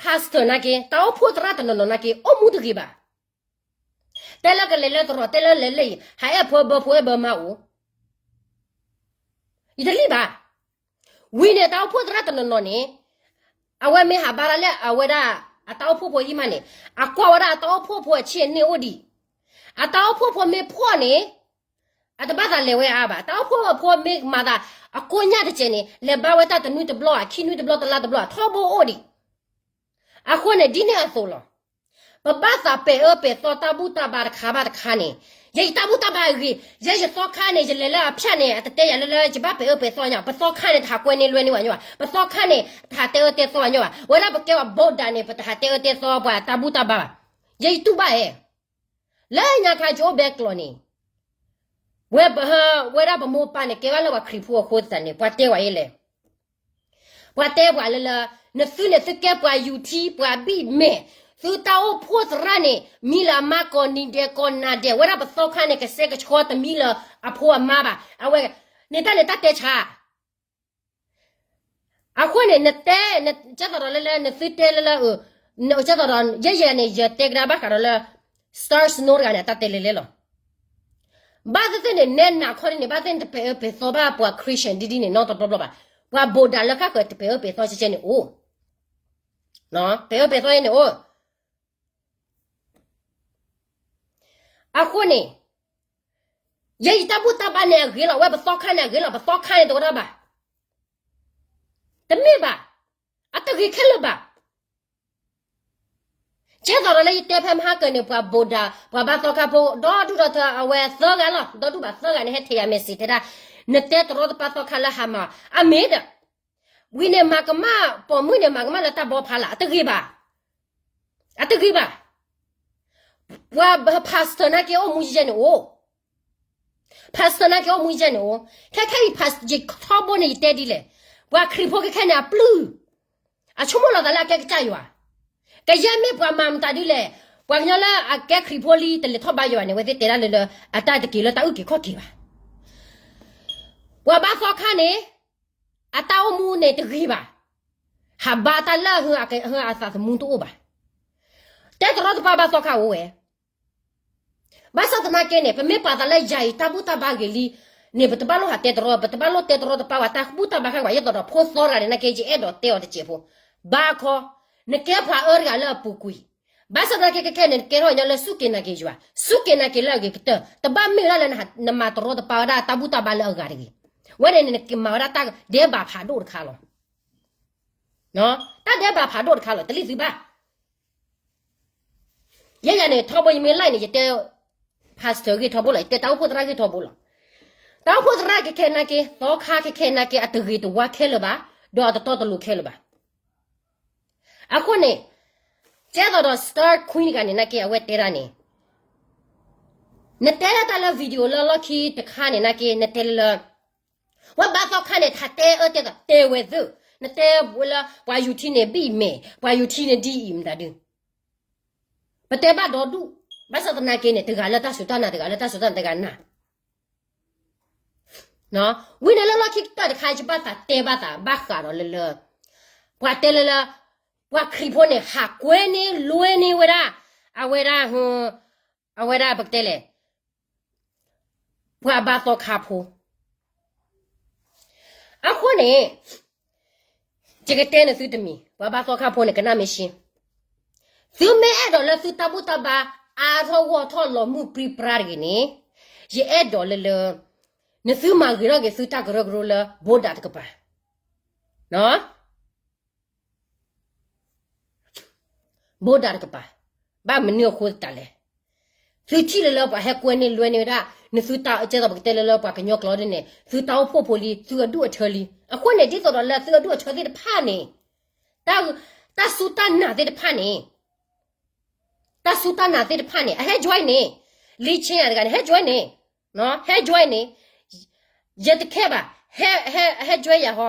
pastor နာ်က့ တၢ်အိၣ်ဖှိၣ်သရၣ်တနီၤနီၤနာ်က့ အိၣ်မူတဂ့ၤဘၣ်. တဲလၢကလဲၤလၢတရီး တဲလၢလဲၤလၢအံၤ ဟးအဲၣ်ဖိဘၢဖိအဲၣ်ဘၢမါအိၣ် ယတလံၣ်ဘၣ်. ဝံၤန့ၣ် တၢ်အိၣ်ဖှိၣ်သရၣ်တနီၤနီၤန့ၣ် အဝဲမ့ၢ်ဟးဘါလၢအဝဲဒၣ် အတၢ်အိၣ်ဖှိၣ်ဖိအံၤမးန့ၣ် အကွၢ်ဝဲဒၣ်အတၢ်အိၣ်ဖှိၣ်ဖိအဆံးအန့ၣ်အိၣ်ဒံး. အတၢ်အိၣ်ဖှိၣ်ဖိမ့ၢ်ဖှီၣ်န့ၣ် အတဘၣ်သးလဲၤဝဲအါဘၣ်. တၢ်အိၣ်ဖှိၣ်ဖိမ့ၢ်မၤသး အကိညၣ်တစဲးန့ၣ် လဲၤဘါဝဲတၢ်တနွံတဘျီ ခံနွံတဘျီ တလါတဘျီ ထီဘိအိၣ်ဒံး. အဃိန့ၣ် ဒ်န့ၣ်အသိးလီၤ. ပဘၣ်သးပဲာ်အၢပဲာ်သီတၢ်ဘူၣ်တၢ်ဘါတခါဘၣ်တခါန့ၣ်, ယဲယတၢ်ဘူၣ်တၢ်ဘါအဂ့ၤ, ယဲယသီခါန့ၣ် ယလဲၤလၢအဖၠၣ်န့ၣ် အတတဲယၤလၢလၢ ယဘၣ်ပဲာ်အၢပဲာ်သီညါ, ပသီခါန့ၣ် တဟးကွဲန့ၢ်လွဲန့ၢ်ဝဲညီဘၣ်, ပသီခါန့ၣ် တဟးတဲအၢတဲသီဘၣ်ညီဘၣ်, ဝဲဒၣ်ပကဲပှၤဘိးဒၣ်န့ၣ် ပတဟးတဲအၢတဲသီပှၤတၢ်ဘူၣ်တၢ်ဘါဘၣ်. ယဲယတူၢ်ဘၣ်ဧါ. လၢညါခါယအိၣ်ဘဲကျိးန့ၣ် ဝဲ ဝဲဒၣ်ပမိၢ်ပၢ်န့ၣ် ကဲဘၣ်လၢပှၤခရံာ်ဖိအဃိသတးန့ၣ် ပှၤတဲဝဲအံၤလဲၣ်. ပှၤတဲပှၤလၢလၢ နသုန့ၣ်သုကဲပှၤယူၤထံ ပှၤဘံၣ်မဲာ်, သုတၢ်အိၣ်ဖှိၣ်သရၣ်န့ၣ် မံလၢအမါကိးနံၤဒဲးကိးနၤဒဲး, ဝဲဒၣ်ပသီခါန့ၣ် ကဆှဲကဆှီတမံလၢအဖိအမါဘၣ်. အဝဲ န့ၣ်တၢ်န့ၣ်တၢ်တဲဆါ အဃိန့ၣ် နတဲ ကဲသိးဒီးလၢလၢ နသုတဲလၢလၢ ကဲသိးဒီး ယဲယဲန့ၣ် ယတဲကဒါဘၣ်ဃးဒီးလၢ Star Snow တဂၤန့ၣ် အတၢ်တဲလဲၤလဲၤလီၤ. ဘၣ်သ့ၣ်သ့ၣ်န့ၣ် နဲနးခီဒ်န့ၣ် ဘၣ်သ့ၣ်သ့ၣ်တပဲာ်အၢပဲာ်သီဘၣ်ပှၤ Christian ဒ်ဒ်န့ၣ် နီတဘျီဘျီဘၣ်. ပှၤဘိးဒၣ်လၢဃၣ်ဃၢၤတပဲာ်အၢပဲာ်သီကဲကဲန့ၣ်အိၣ်, ပဲာ်အၢပဲာ်သီန့ၣ်အိၣ် အဃိန့ၣ် ယဲယတၢ်ဘူၣ်တၢ်ဘါန့ၣ်အဂ့ၤလီၤ, ဝဲပသီခါန့ၣ်အဂ့ၤလီၤ, ပသီခါန့ၣ်တဝဲဒၣ်ဘၣ်. တမ့ၢ်ဘၣ်, အတဂ့ၤခဲလၢာ်ဘၣ်. ကဲသိးဒီးလၢယတဲဖဲမဟါကၢန့ၣ် ပှၤဘိးဒၣ် ပှၤဘါသီခါဖိ ဒီဒူၣ်ဒီထၢအဝဲသၢဂၤလီၤ, ဒီဒူၣ်ဘၣ်သၢဂၤန့ၣ် ဟဲထဲယၤ message တဲဒၣ်, နတဲတရီတပါသီခါလၢဟးမၤ, အမ့ၢ်ဒီး ဝံၤန့ၣ်မၤကမၣ် ပိာ်မုၣ်န့ၣ် မၤကမၣ်လၢတၢ်ဘီဖးလၢ်, အတဂ့ၤဘၣ်. အတဂ့ၤဘၣ်. ပှၤ pastor နာ်က့အိၣ်မူယဲန့ၣ်အိၣ်, pastor နာ်က့အိၣ်မူယဲန့ၣ်အိၣ်, ခဲခဲအံၤ pastor ယထီဘိန့ၣ် ယတဲဒ်လဲၣ်, ပှၤခရံာ်ဖိခဲခဲန့ၣ် အပျုၢ်, အဆိကမိၣ်လီၤသးလၢအကဲကစၢ်ယွၤ, ကယဲၢ်မ့ၢ်ပှၤမၤမတၤဒ်လဲၣ်, ပှၤကညီလၢအကဲခရံာ်ဖိလံ တလဲၤထီၣ်ဘါယွၤန့ၣ် ဝဲသ့ၣ်တဲဒၣ်လၢလၢ အတၢ်တက့ၤလၢတၢ်အုၣ်က့ၤခီၣ်က့ၤဘၣ်. ပှၤဘါသီခါန့ၣ် အတၢ်အိၣ်မူန့ၣ်တဂ့ၤဘၣ်, ဟးဘါတၢ်လၢအဟၢအသးသမူတအိၣ်ဘၣ်. တဲတရီတပါဘါသီခါအိၣ်ဝဲ, ဘၣ်ဆၣ်သနာ်က့န့ၣ် ပမ့ၢ်ပာ်သးလၢယၤအံၤတၢ်ဘူၣ်တၢ်ဘါဂ့ၤလံန့ၣ် ပတဘၣ်လိၣ်ဟးတဲတရီ, ပတဘၣ်လိၣ်တဲတရီတပါဝဲတၢ်ဘူၣ်တၢ်ဘါခါဘၣ်, ယဲသိးဒီးဖိသီတဂၤန့ၣ်နာ်က့ ယအဲၣ်ဒိးတဲအီၤတစဲးဖိ, ဘါခီ, နကဲပှၤအၢတဂၤလၢအပူၤကွံာ်, ဘၣ်ဆၣ်သနာ်က့ခဲခဲန့ၣ် နကဲထီၣ်ညီလၢစူၢ်က့ၤနာ်က့ၤယွၤ, စူၢ်က့ၤနာ်က့ၤလၢအဂ့ၤကတၢၢ်, တဘၣ်မ့ၢ်ဝဲဒၣ်လၢနမၤတရီတပါဝဲဒၣ်တၢ်ဘူၣ်တၢ်ဘါလၢအဂၤတဂ့ၤ, ဝဲန့ၣ်န့ၣ် နကမၤဝဲဒၣ်တၢ်ဒဲးဘးဖးဒိၣ်တခါလီၤ. တၢ်ဒဲးဘးဖးဒိၣ်တခါလီၤ, တလံသုဘၣ်. ယဲယၤန့ၣ် ထီဘိယမ့ၢ် live န့ၣ် ယတဲ pastor ဂ့ၢ်ထီဘိလီၤ, ယတဲတၢ်အိၣ်ဖှိၣ်သရၣ်ဂ့ၢ်ထီဘိလီၤ. တၢ်အိၣ်ဖှိၣ်သရၣ်ခဲခဲနာ်က့ သီခါခဲခဲနာ်က့ အတဂ့ၤတဝါခဲလၢာ်ဘၣ်, ဒီးအတတီတလိၤခဲလၢာ်ဘၣ်. အဃိန့ၣ် ကဲသိးဒီး Star Queen တဂၤန့ၣ်နာ်က့ အဝဲတဲဒၣ်န့ၣ် နတဲဒၣ်တၢ်လၢ video လၢလီၢ်ခံတခါန့ၣ်နာ်က့ နတဲလၢလၢ ဝဲဘါသီခါန့ၣ် တဟးတဲအၢတဲသီ တဲဝဲသ့ၣ်, နတဲဝဲလၢ ပှၤယူၤထံန့ၣ်ဘံၣ်မဲာ်, ပှၤယူၤထံန့ၣ်ဒ်အံၤမတၤဒုး, ပတဲဘၣ်ဒီဒူၣ်, ဘၣ်ဆၣ်သနာ်က့န့ၣ် တဂၤလၢတၢ်စူၢ်တၢ်နာ် တဂၤလၢတၢ်စူၢ်တၢ်နာ်တဂၤနၤ ဝံၤန့ၣ်လၢလီၢ်ခံကတၢၢ်တခါ ယဘၣ်သးတဲဘၣ်သးဘၣ်ဃးဒီးလၢလၢ ပှၤတဲလၢလၢ ပှၤခရံာ်ဖိန့ၣ် ဟးကွဲန့ၢ်လွဲန့ၢ်ဝဲဒၣ် အဝဲဒၣ် အဝဲဒၣ်ပကတဲလဲၣ် ပှၤဘါသီခါဖိ. အဃိန့ၣ် ယကတဲနသုတမံၤ, ပှၤဘါသီခါဖိန့ၣ် ကနၣ်မ့ၢ်ရှ့, သုမ့ၢ်အဲၣ်ဒိးလၢသုတၢ်ဘူၣ်တၢ်ဘါ အါထီၣ်ဂီၢ်ထီၣ်လီၤမုၢ်ပြံပြါတဂ့ၤန့ၣ်, ယအဲၣ်ဒိးလၢလၢ နသုမၤဂ့ၤထီၣ်က့ၤသုတၢ်ကရၢကရိလၢ ဘိဒၣ်တကပၤ, ဘိဒၣ်တကပၤ, ဘၣ်မနုၤအဃိသတးလဲၣ်. သုထံၣ်လၢလၢပှၤဟဲကွဲန့ၢ်လွဲန့ၢ်ဝဲဒၣ် နသုတၢ် ကဲသိးပကတဲလၢလၢပှၤကညီကျိာ်ဒ်န့ၣ် သုတၢ်အိၣ်ဖှိၣ်ဖိလံ သုအဒူၣ်အထၢလံ. အဃိန့ၣ် ဒ်သိးဒီးလၢသုအဒူၣ်အထၢသ့ၣ်တဖၣ်န့ၣ်, တၢ်စူၢ်တၢ်နာ်သ့ၣ်တဖၣ်န့ၣ်, တၢ်စူၢ်တၢ်နာ်သ့ၣ်တဖၣ်န့ၣ် အဟဲ join န့ၣ်, လံဆ့ယၤတဂၤန့ၣ် ဟဲ join န့ၣ်, ဟဲ join န့ၣ်, ယတခဲဘၣ်, ဟဲ ဟဲ ဟဲ join ယၤဟီ.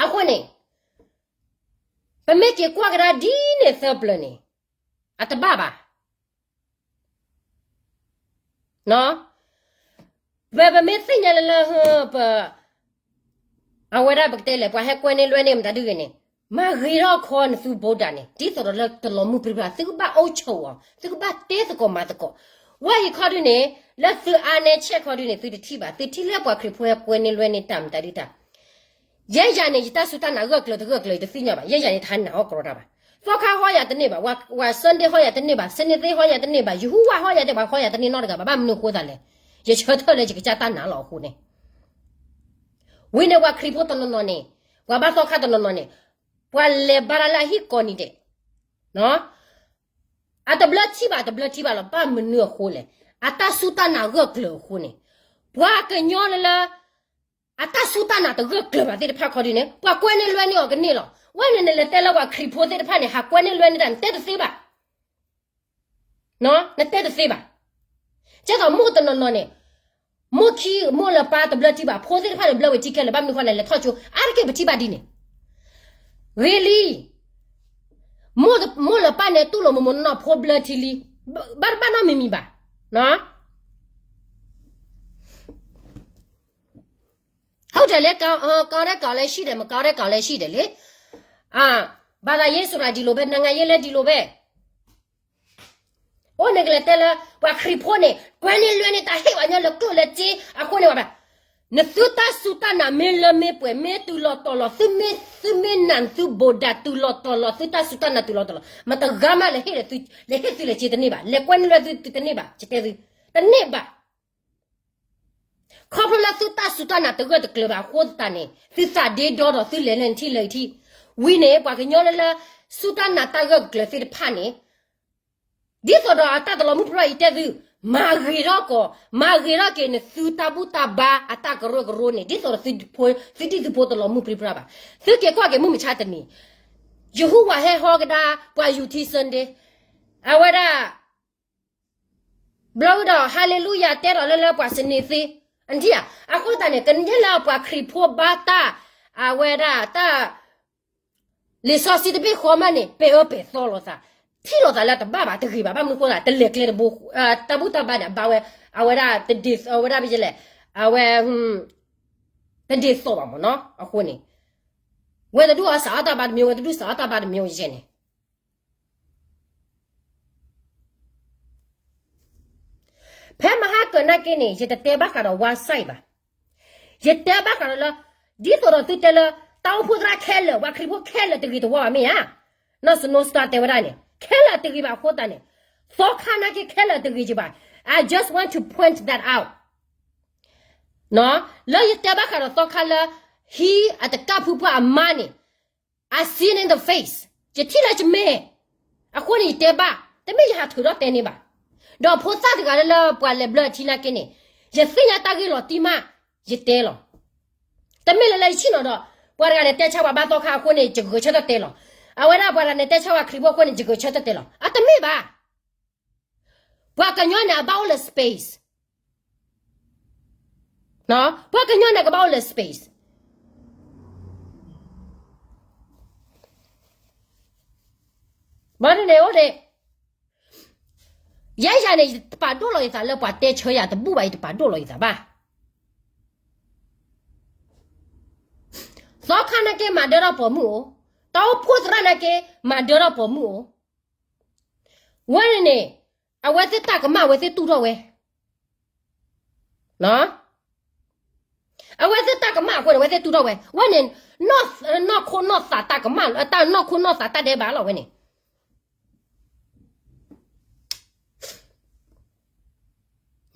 အဃိန့ၣ် ပမ့ၢ်က့ၤကွၢ်ကဒါဒ်န့ၣ်သၢပျၢၤန့ၣ် အတဘၣ်ဘၣ်. ပ ပမ့ၢ်သ့ၣ်ညါလၢလၢ ပ အဝဲဒၣ်ပကတဲလဲၣ် ပှၤဟဲကွဲန့ၢ်လွဲန့ၢ်မတၤဒုဂ့ၤန့ၣ်, မၤဂ့ၤထီၣ်ခီနသုဘိဒၣ်န့ၣ် ဒ်သိးဒီးလၢတလီၤမုၢ်ပြံပြါ သုကဘၣ်အိၣ်ဆိးအီၤ သုကဘၣ်တဲသကိးမၤသကိး. ဝဲအံၤခီဒုန့ၣ် လၢသုအါနဲဆဲးခီဒုန့ၣ် သုတထံၣ်ဘၣ်, သုထံၣ်လၢပှၤခရံာ်ဖိဟဲကွဲန့ၢ်လွဲန့ၢ်တၢ်မတၤဒုတၢ် ယဲယၤန့ၣ် ယတၢ်စူၢ်တၢ်နာ်ဂၢၢ်ကျၢၤတဂၢၢ်ကျၢၤ ယတသ့ၣ်ညါဘၣ်, ယဲယၤန့ၣ် တဟးနာ်အီၣ်ကရီတၢ်ဘၣ်. သီခါဟီယၤတန့ၢ်ဘၣ်, ဝၤ Sunday ဟီယၤတန့ၢ်ဘၣ်, စနေသ့ဟီယၤတန့ၢ်ဘၣ်, ယဟူဝၣ်ဟီယၤတန့ၢ်ဘၣ်, ဟီယၤတန့ၢ်နီတဂၤဘၣ်, ဘၣ်မနုၤအဃိသတးလဲၣ်. ယဆၢထၢၣ်လၢယကစၢ်တၢ်နာ်လီၤအဃိန့ၣ်, ဝံၤန့ၣ်ပှၤခရံာ်ဖိတနီၤနီၤန့ၣ်, ပှၤဘါသီခါတနီၤနီၤန့ၣ်, ပှၤလဲၤဘါတၢ်လၢအဟံၣ်ကိးနံၤဒဲး, အတဘျၢထံဘၣ်, တဘျၢထံဘၣ်လီၤ, ဘၣ်မနုၤအဃိလဲၣ်. အတၢ်စူၢ်တၢ်နာ်ဂၢၢ်ကျၢၤအဃိန့ၣ်, ပှၤကညီလၢလၢ အတၢ်စူၢ်တၢ်နာ်တဂၢၢ်ကျၢၤဘၣ်သ့ၣ်တဖၣ်ခီဒုန့ၣ် ပှၤကွဲန့ၢ်လွဲန့ၢ်အီၤကန့ၢ်လီၤ. ဝဲန့ၣ်နလဲၤတဲလၢပှၤခရံာ်ဖိသ့ၣ်တဖၣ်န့ၣ် ဟးကွဲန့ၢ်လွဲန့ၢ်တၢ် နတဲတသ့ဘၣ်, နတဲတသ့ဘၣ်. ကဲသိးမိၢ်တနီၤနီၤန့ၣ်, မိၢ်ခံမိၢ်လၢပၢ်တဘျၢထံဘၣ်, ဖိသ့ၣ်တဖၣ်န့ၣ်ဘျၢဝဲထံခဲလၢာ်, ဘၣ်မနုၤဃိလဲၣ်, လဲၤထီၣ်ကၠိ, အါတက့ၢ်ပထံၣ်ဘၣ်ဒ်န့ၣ်, ဂ့ၤလံ. မိၢ်လၢပၢ်န့ၣ်တူၢ်လိာ်မိၢ်မိၢ်နီၢ်နီၢ်ဖိဘျၢထံလံ, ဘၣ်တဘၣ်နီတမံၤမံၤဘၣ်. ဟုတ်တယ်လေ, ကောင်းတဲ့ကောင်လည်းရှိတယ်, မကောင်းတဲ့ကောင်လည်းရှိတယ်လေ. ဘာသာရေးဆိုတာ ဒီလိုပဲ, နိုင်ငံရေးလည်း ဒီလိုပဲ. အိၣ်န့ၣ်ကလဲၤတဲလၢ ပှၤခရံာ်ဖိန့ၣ် ကွဲန့ၢ်လွဲန့ၢ်တၢ်ဟ့ၣ်ဝဲညီလၢကျိၣ်လၢစ့အဃိန့ၣ်ဘၣ်. နသုတၢ်စူၢ်တၢ်နာ်မ့ၢ်လၢမ့ၢ်ပှဲၤ မ့ၢ်တုၤလီၤတီၤလီၤ, သုမ့ၢ်, သုမ့ၢ်နာ်သုဘိးဒၣ်တုၤလီၤတီၤလီၤ, သုတၢ်စူၢ်တၢ်နာ်တုၤလီၤတီၤလီၤ, မတဂၤမးလဲၤဟ့ၣ်သု, လဲၤဟ့ၣ်သုလဲၤစ့တန့ၢ်ဘၣ်, လဲၤကွဲန့ၢ်လွဲသုတန့ၢ်ဘၣ်, ယတဲသု, တန့ၢ်ဘၣ်. ခီဖျိလၢသုတၢ်စူၢ်တၢ်နာ်တဂၢၢ်တကျၢၤဘၣ်အဃိသတးန့ၣ် သုသးဒ့ဒီဒီးသုလဲၤလၢနထံၣ်လၢယထံၣ်. ဝံၤန့ၣ် ပှၤကညီလၢလၢ စူၢ်တၢ်နာ်တၢ်ဂၢၢ်တကျၢၤသ့ၣ်တဖၣ်န့ၣ် ဒ်သိးဒီးအတၢ်တလီၤမုၢ်ပြံပြါအံၤတဲသု, မၤဂ့ၤထီၣ်ကီး, မၤဂ့ၤထီၣ်က့ၤနသုတၢ်ဘူၣ်တၢ်ဘါအတၢ်ကရၢကရိန့ၣ် ဒ်သိးဒီးသုဒံၣ်သုဖိတလီၤမုၢ်ပြံပြါဘၣ်. သုက့ၤကွၢ်က့ၤမုၢ်မဆါတနံၤ, ယဟူဝၣ်ဟဲဟီကဒါ ပှၤယူၤထံ Sunday, အဝဲဒၣ် ဘျီဝံၤဒီး ဟါလ့လူယၤ တဲထီၣ်လၢလၢပှၤစနေသ့, အထံၣ်ဧါ. အဃိသတးန့ၣ် ကယဲၢ်လၢပှၤခရံာ်ဖိဘါတၢ်, အဝဲဒၣ်တၢ် လံာ်စီဆှံတဘ့ၣ်ဃီမးန့ၣ် ပဲာ်အၢပဲာ်သီလိာ်သး, ထံၣ်လိာ်သးလၢတဘၣ်ဘၣ် တဂ့ၤဘၣ်, ဘၣ်မနုၤဃိသတး တလဲၤကျဲတဘိ, တၢ်ဘူၣ်တၢ်ဘါန့ၣ် အဘါဝဲ, အဝဲဒၣ်တဒ်, အဝဲဒၣ်ဖဲလဲၣ်, အဝဲ တဒ်သိးဘၣ်မ့ၢ်နီၤ, အဃိန့ၣ် ဝဲတဒူၣ်အီၤစးအီၣ်တၢ်ဘါတမံၤ, ဝဲတဒူၣ်စးအီၣ်တၢ်ဘါတမံၤယဲန့ၣ်. ဖဲမဟါကၢၤနာ်က့န့ၣ် ယတတဲဘၣ်ဃးဒီး one side ဘၣ်. ယတဲဘၣ်ဃးဒီးလၢ ဒ်သိးဒီးသုတဲလၢ တၢ်အိၣ်ဖှိၣ်သရၣ်ခဲလၢာ် ပှၤခရံာ်ဖိခဲလၢာ်တဂ့ၤတဝါဘၣ်မ့ၢ်ဧါ. နီၢ်စနိစတၢ်တဲဝဲဒၣ်န့ၣ် ခဲလၢာ်တဂ့ၤဘၣ်အဃိသတးန့ၣ် သီခါနာ်က့ခဲလၢာ်တဂ့ၤကဘၣ်. I just want to point that out. လၢယတဲဘၣ်ဃးဒီးသီခါလၢ ဟံးအတကၢ်ဖုပှၢ်အမါန့ၣ် I seen in the face, ယထံၣ်လၢယမဲာ်, အဃိန့ၣ်ယတဲဘၣ်, တမ့ၢ်ယဟးထုးထီၣ်တဲန့ၢ်ဘၣ်. ဒီးဖိသၣ်တဂၤလၢလၢပှၤလဲၤဘျၢအထံနာ်က့န့ၣ် ယသ့ၣ်ညါတၢ်ဂ့ၢ်လီၤတံၢ်မး, ယတဲလီၤ. တမ့ၢ်လၢလၢယဆ့ၣ်နီၤဒီး ပှၤတဂၤန့ၣ်တဲဆါပှၤဘါသီခါအဃိန့ၣ် ယဂဲၤဆၢထၢၣ်တဲလီၤ. အဝဲဒၣ်ပှၤတဂၤန့ၣ်တဲဆါပှၤခရံာ်ဖိအဃိန့ၣ် ယဂဲၤဆၢထၢၣ်တဲလီၤ. အတမ့ၢ်ဘၣ်. ပှၤကညီန့ၣ် အဘၣ်အိၣ်လၢ space, ပှၤကညီန့ၣ် ကဘၣ်အိၣ်လၢ space. ဘၣ်န့ၣ်န့ၣ်အိၣ်န့ၣ် ယဲယၤန့ၣ် ယတပာ်ဒိၣ်လီၤယသးလၢပှၤတဲဆၢယၤတဘူၣ်ဘၣ်, ယတပာ်ဒိၣ်လီၤယသးဘၣ်. သီခါနာ်က့မၤဒၢထီၣ်ပိာ်မုၣ်အိၣ်, တၢ်အိၣ်ဖှိၣ်သရၣ်နာ်က့ မၤဒၢထီၣ်ပိာ်မုၣ်အိၣ်. ဝဲန့ၣ်န့ၣ် အဝဲသ့ၣ်တၢ်ကမၣ်အဝဲသ့ၣ်တူၢ်ထီၣ်ဝဲ, အဝဲသ့ၣ်တၢ်ကမၣ်အဃိန့ၣ် အဝဲသ့ၣ်တူၢ်ထီၣ်ဝဲ, ဝဲန့ၣ် နီၢ်ခိနီၢ်သးတၢ်ကမၣ်လီၤ, တၢ်နီၢ်ခိနီၢ်သးတၢ်ဒဲးဘးလီၤဝဲန့ၣ်,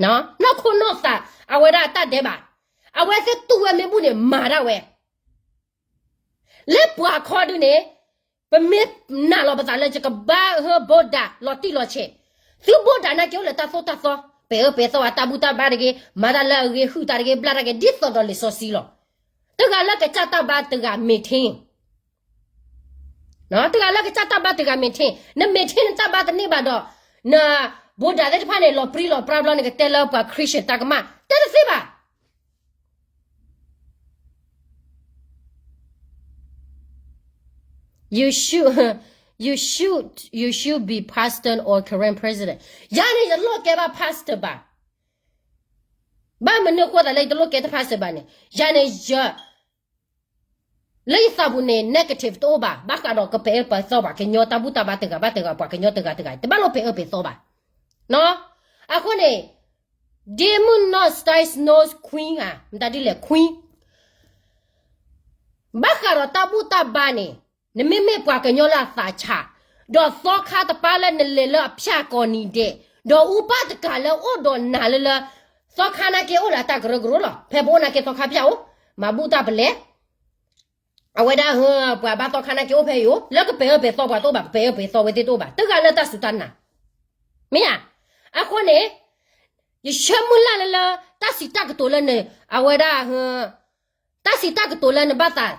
နီၢ်ခိနီၢ်သး အဝဲဒၣ်တၢ်ဒဲးဘး, အဝဲသ့ၣ်တူၢ်ဝဲမ့ၢ်ဘူၣ်န့ၣ် မၤဒၣ်ဝဲ လၢပှၤခီဒုန့ၣ်, ပမ့ၢ်နာ်လီၤပသးလၢယကဘါဟၢ border လီၤတံၢ်လီၤဆဲး, သု border နာ်က့အိၣ်လၢတၢ်သိၣ်တၢ်သီ, ပဲာ်အၢပဲာ်သီ အတၢ်ဘူၣ်တၢ်ဘါတဂ့ၤ, မၤတၢ်လၢအဂ့ၤ ဟုၣ်တၢ်တဂ့ၤ ဘျၣ်တၢ်တဂ့ၤ ဒ်သိးဒီးလံာ်စီဆှံလီၤ. တဂၤလၢကစၢ်တၢ်ဘါတဂၤ maintain, တဂၤလၢကစၢ်တၢ်ဘါတဂၤ maintain, န maintain နတၢ်ဘါတန့ၢ်ဘၣ်ဒီး, န border သ့ၣ်တဖၣ်န့ၣ် လီၤပြံလီၤပြါဘျီ နကတဲလၢပှၤ Christian တၢ်ကမၣ် တဲတသ့ဘၣ်. You should, you should, you should be pastor or Karen president. ယၤန့ၣ် ယလိၣ်ကဲဘၣ် pastor ဘၣ်. ဘၣ်မနုၤအဃိသတးလၢယတလိၣ်ကဲတ pastor ဘၣ်န့ၣ်, ယၤန့ၣ်ယ လၢယသးပူၤန့ၣ် negative တအိၣ်ဘၣ်. ဘၣ်ဃးဒီးကပဲာ်အၢပဲာ်သီပှၤကညီတၢ်ဘူၣ်တၢ်ဘါတဂၤဘၣ်တဂၤ ပှၤကညီတဂၤတဂၤ တဘၣ်လိၣ်ပဲာ်အၢပဲာ်သီဘၣ်. အဃိန့ၣ်, ဒ့မုၣ်နီၢ် Style Snow Queen ဧါ, မတၤဒ်လဲၣ် Queen ဘၣ်ဃးဒီးတၢ်ဘူၣ်တၢ်ဘါန့ၣ်, နမ့မ့ၢ်ပှၤကညီလၢအသးဆး, ဒီးသီခါတပၢ်လၢနလဲၤလၢအဖၠၣ်ကိးနံၤဒဲး, ဒီးအူပၢ်တကးလၢအိၣ်ဒီးနၤလၢလၢ, သီခါနာ်က့အိၣ်လၢအတၢ်ကရၢကရိလီၤ. ဖဲပအိၣ်နာ်က့သီခါဖၠၣ်အိၣ်, မၤဘူၣ်တၢ်ပလဲၤ, အဝဲဒၣ်ဟၢ ပှၤဘါသီခါနာ်က့အိၣ်ဖဲအံၤအိၣ်, လၢကပဲာ်အၢပဲာ်သီပှၤတအိၣ်ဘၣ်, ကပဲာ်အၢပဲာ်သီဝဲသ့ၣ်တအိၣ်ဘၣ်, တဂၤလၢတၢ်စူၢ်တၢ်နာ်, မ့ၢ်ဧါ. အဃိန့ၣ်, ယဆၢမုၢ်လၢ်လၢလၢ တၢ်စံးတၢ်ကတိၤလၢန့ၣ်, အဝဲဒၣ်ဟၢ တၢ်စံးတၢ်ကတိၤလၢနဘၣ်သး,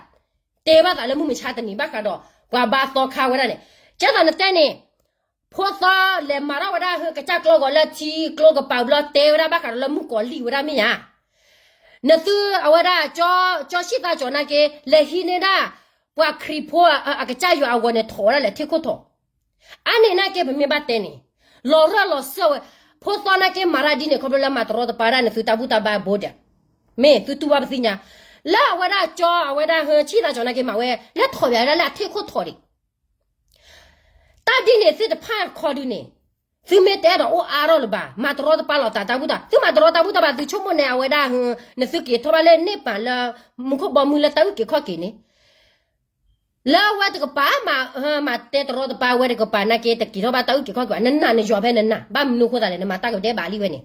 တဲဘၣ်သးလၢမုၢ်မဆါတနံၤဘၣ်ဃးဒီး, ပှၤဘါသီခါဝဲဒၣ်န့ၣ်, ကဲသိးနတဲန့ၣ်, ဖိသီလဲၤမၤထီၣ်ဝဲဒၣ်ဟၢကစၢ်ကျိဂီၤလၢထံကျိကပၤဘျီတဲဝဲဒၣ်ဘၣ်ဃးဒီးလၢမုၣ်ကီၤလံၢ်ဝဲဒၣ်မ့ၢ်ဧါ. နသုအဝဲဒၣ်, ကၠီဆံၣ်သးကၠီၤနာ်က့, လဲၤဟံးန့ၢ်ဒၣ်, ပှၤခရံာ်ဖိအကစၢ်ယွၤအဂီၤန့ၣ်ထီၣ်ဝဲဒၣ်လဲၤထံၣ်ခိၣ်ထီၣ် အါန့ၢ်နာ်က့ပမ့ၢ်ဘၣ်တဲန့ၣ်, လီၤရၢၢ်လီၤစၢၢ်ဝဲ, ဖိသီနာ်က့မၤတၢ်ဒ်န့ၣ် ခီဖျိလၢမၤတရီတပါဒၣ်နသုတၢ်ဘူၣ်တၢ်ဘါ border, မ့ၢ်သုတူၢ်ဘၣ်ပသ့ၣ်ညါ, လၢအဝဲဒၣ်ကၠီ အဝဲဒၣ်ဟၢဆံၣ်သးကၠီၤနာ်က့မၤဝဲ, လဲၤထီၣ်ဝဲဒၣ်လၢအထံၣ်ခိၣ်ထီၣ်ဒံး တၢ်ဒ်န့ၣ်သ့ၣ်တဖၣ်ခီဒုန့ၣ်, သုမ့ၢ်တအဲၣ်ဒိးအိၣ်အါထီၣ်လၢၤဘၣ်, မၤတရီတပါလီၤသးတၢ်ဘူၣ်တၢ်, သုမၤတရီတၢ်ဘူၣ်တၢ်ဘါ သုဆိကမိၣ်န့ၣ် အဝဲဒၣ်ဟၢ, နသုက့ၤထီၣ်ဘၣ်လၢန့ၢ်ပၢ်လၢ, မူခိၣ်ဘီမုၢ်လၢတၢ်အုၣ်က့ၤခီၣ်က့ၤန့ၣ် လၢအဝဲတကပၤမၤ, မၤတဲတရီတပါဝဲတကပၤနာ်က့ တက့ၤထီၣ်ဘၣ်တၢ်အုၣ်က့ၤခီၣ်က့ၤဘၣ်, နနာ်နယွၤဖဲနနာ်, ဘၣ်မနုၤအဃိသတးလဲၣ် နမၤတၢ်ကဒဲးဘးလံဝဲန့ၣ်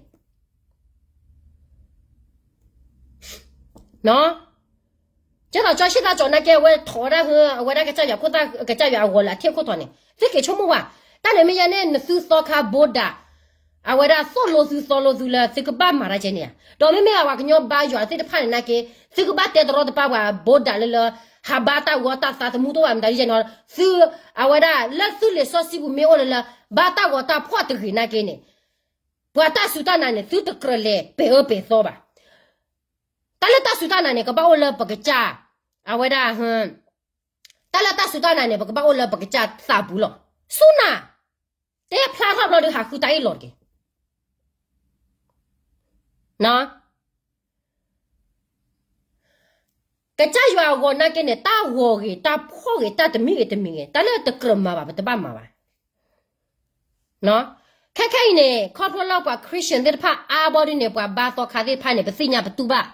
ကဲသိးကၠီဆံၣ်သးကၠီၤနာ်က့ အဝဲထီၣ်ဝဲဒၣ်ဟၢ, အဝဲဒၣ်ကစၢ်ယွၤခိၣ်သၣ်, ကစၢ်ယွၤအဂီၤလၢအထံၣ်ခိၣ်ထီၣ်န့ၣ်, သုက့ၤဆိကမိၣ်ဝဲ, တၢ်န့ၣ်မ့ၢ်ယဲန့ၣ် နသုသီခါ border, အဝဲဒၣ်သိၣ်လိသုသီလိသုလၢသုကဘၣ်မၤတၢ်ကဲန့ၣ်ဧါ, ဒီးမ့မ့ၢ်ပှၤကညီဘါယွၤသ့ၣ်တဖၣ်န့ၣ်နာ်က့, သုကဘၣ်တဲတရီတပါပှၤ border လၢလၢ, ဟးဘါတၢ်ဂီၤတၢ်သးသမူတအိၣ်ဘၣ်မတၤဒ်ယဲန့ၣ်, သု, အဝဲဒၣ်လၢသုလံာ်စီဆှံပူၤမ့ၢ်အိၣ်လၢလၢ, ဘါတၢ်ဂီၤတၢ်ဖှီၣ်တဂ့ၤနာ်က့န့ၣ် ပှၤတၢ်စူၢ်တၢ်နာ်န့ၣ် သုတကြၢးလဲၤပဲာ်အၢပဲာ်သီဘၣ်. တၢ်လၢတၢ်စူၢ်တၢ်နာ်န့ၣ် ကဘၣ်အိၣ်လၢပကစၢ်, အဝဲဒၣ်, တၢ်လၢတၢ်စူၢ်တၢ်နာ်န့ၣ် ပကဘၣ်အိၣ်လၢပကစၢ်သးပူၤလီၤ. စူၢ်နာ်, တဲဖျါထီၣ်ဘျီဒီးဟးဃုတၢ်အ့ၣ်လိာ်တက့ၢ်. ကစၢ်ယွၤအဂီၤနာ်က့န့ၣ် တၢ်ဂီၤဂ့ၤ တၢ်ဖှီၣ်ဂ့ၤ တၢ်တမံၤဂ့ၤတမံၤဂ့ၤ တၢ်လၢတကြၢးမၤဘၣ် ပတဘၣ်မၤဘၣ်. ခဲခဲအံၤန့ၣ် ခီဖျိလၢပှၤ Christian သ့ၣ်တဖၣ်အါဘီဒ်န့ၣ် ပှၤဘါသီခါသ့ၣ်တဖၣ်န့ၣ် ပသ့ၣ်ညါပတူၢ်ဘၣ်,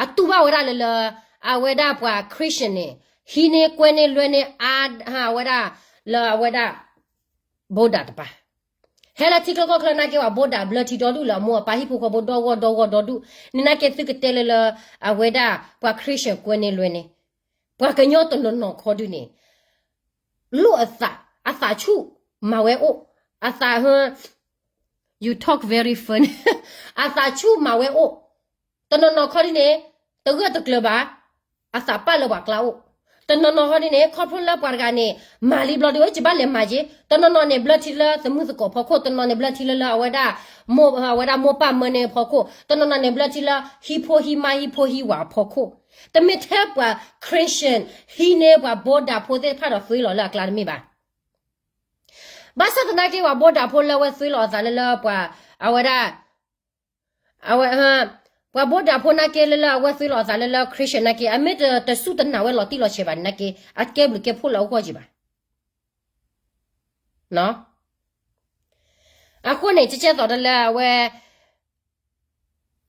အတူၢ်ဘၣ်ဝဲဒၣ်လၢလၢ, အဝဲဒၣ်ပှၤ Christian န့ၣ် ဟံးန့ၢ်ကွဲန့ၢ်လွဲန့ၢ်အါ, အဝဲဒၣ်, လၢအဝဲဒၣ် border တပၤ ဟဲလၢထံချၢကီၢ်ချၢနာ်က့ ပှၤ border ဘျၢထံဒီဒူၣ်လၢအမိၢ်အပၢ်ဟံၣ်ဖိဃီဖိဒီဂီၢ်ဒီဂီၢ်ဒီဒူၣ်, န့ၣ်နာ်က့သုကတဲလၢလၢ, အဝဲဒၣ်ပှၤ Christian ကွဲန့ၢ်လွဲန့ၢ်, ပှၤကညီတနီၤနီၤခီဒုန့ၣ်, လိၣ်အသး, အသးဆူၣ်မၤဝဲအိၣ်, အသးဟၢ, you talk very funny, အသးဆူၣ်မၤဝဲအိၣ်, တနီၤနီၤခီဒုန့ၣ်, တဂၢၢ်တကျၢၤဘၣ်, အသးပာ်လၢပှၤကျါအိၣ်, တနီၤနီၤခီဒုန့ၣ် ခီဖျိလၢပှၤတဂၤန့ၣ်, မၤလံဘျီဒု ဝဲကဘၣ်လဲၤမၤက့ၤ, တနီၤနီၤန့ၣ်ဘျၢထံလၢသမုသကိးဖီခိၣ်, တနီၤန့ၣ်ဘျၢထံလၢလၢအဝဲဒၣ်, အဝဲဒၣ်မိၢ်ပၢ်မၢန့ၢ်ဖီခိၣ်, တနီၤနီၤန့ၣ်ဘျၢထံလၢဟံၣ်ဖိဟံၣ်မါဟံၣ်ဖိဟံၣ်ဝၤအဖီခိၣ်, တမ့ၢ်ထဲပှၤ Christian ဟံးန့ၢ်ပှၤ border ဖိသ့ၣ်တဖၣ်ဒီးသွ့လီၤလၢအကျါတမ့ၢ်ဘၣ်. ဘၣ်ဆၣ်သနာ်က့ ပှၤ border ဖိလၢအဝဲသွ့လီၤအသးလၢလၢပှၤ, အဝဲဒၣ်, အဝဲ, ပှၤ border ဖိနာ်က့လၢလၢအဝဲသွ့လီၤအသးလၢလၢ Christian နာ်က့ အမ့ၢ်တစူၢ်တနာ်ဝဲလီၤတံၢ်လီၤဆဲးဘၣ်န့ၣ်နာ်က့ အကဲဘျုးကဲဖှိၣ်လၢအဂီၢ်က့ၤဘၣ်. အဃိန့ၣ် ကကဲသိးဒီးလၢအဝဲ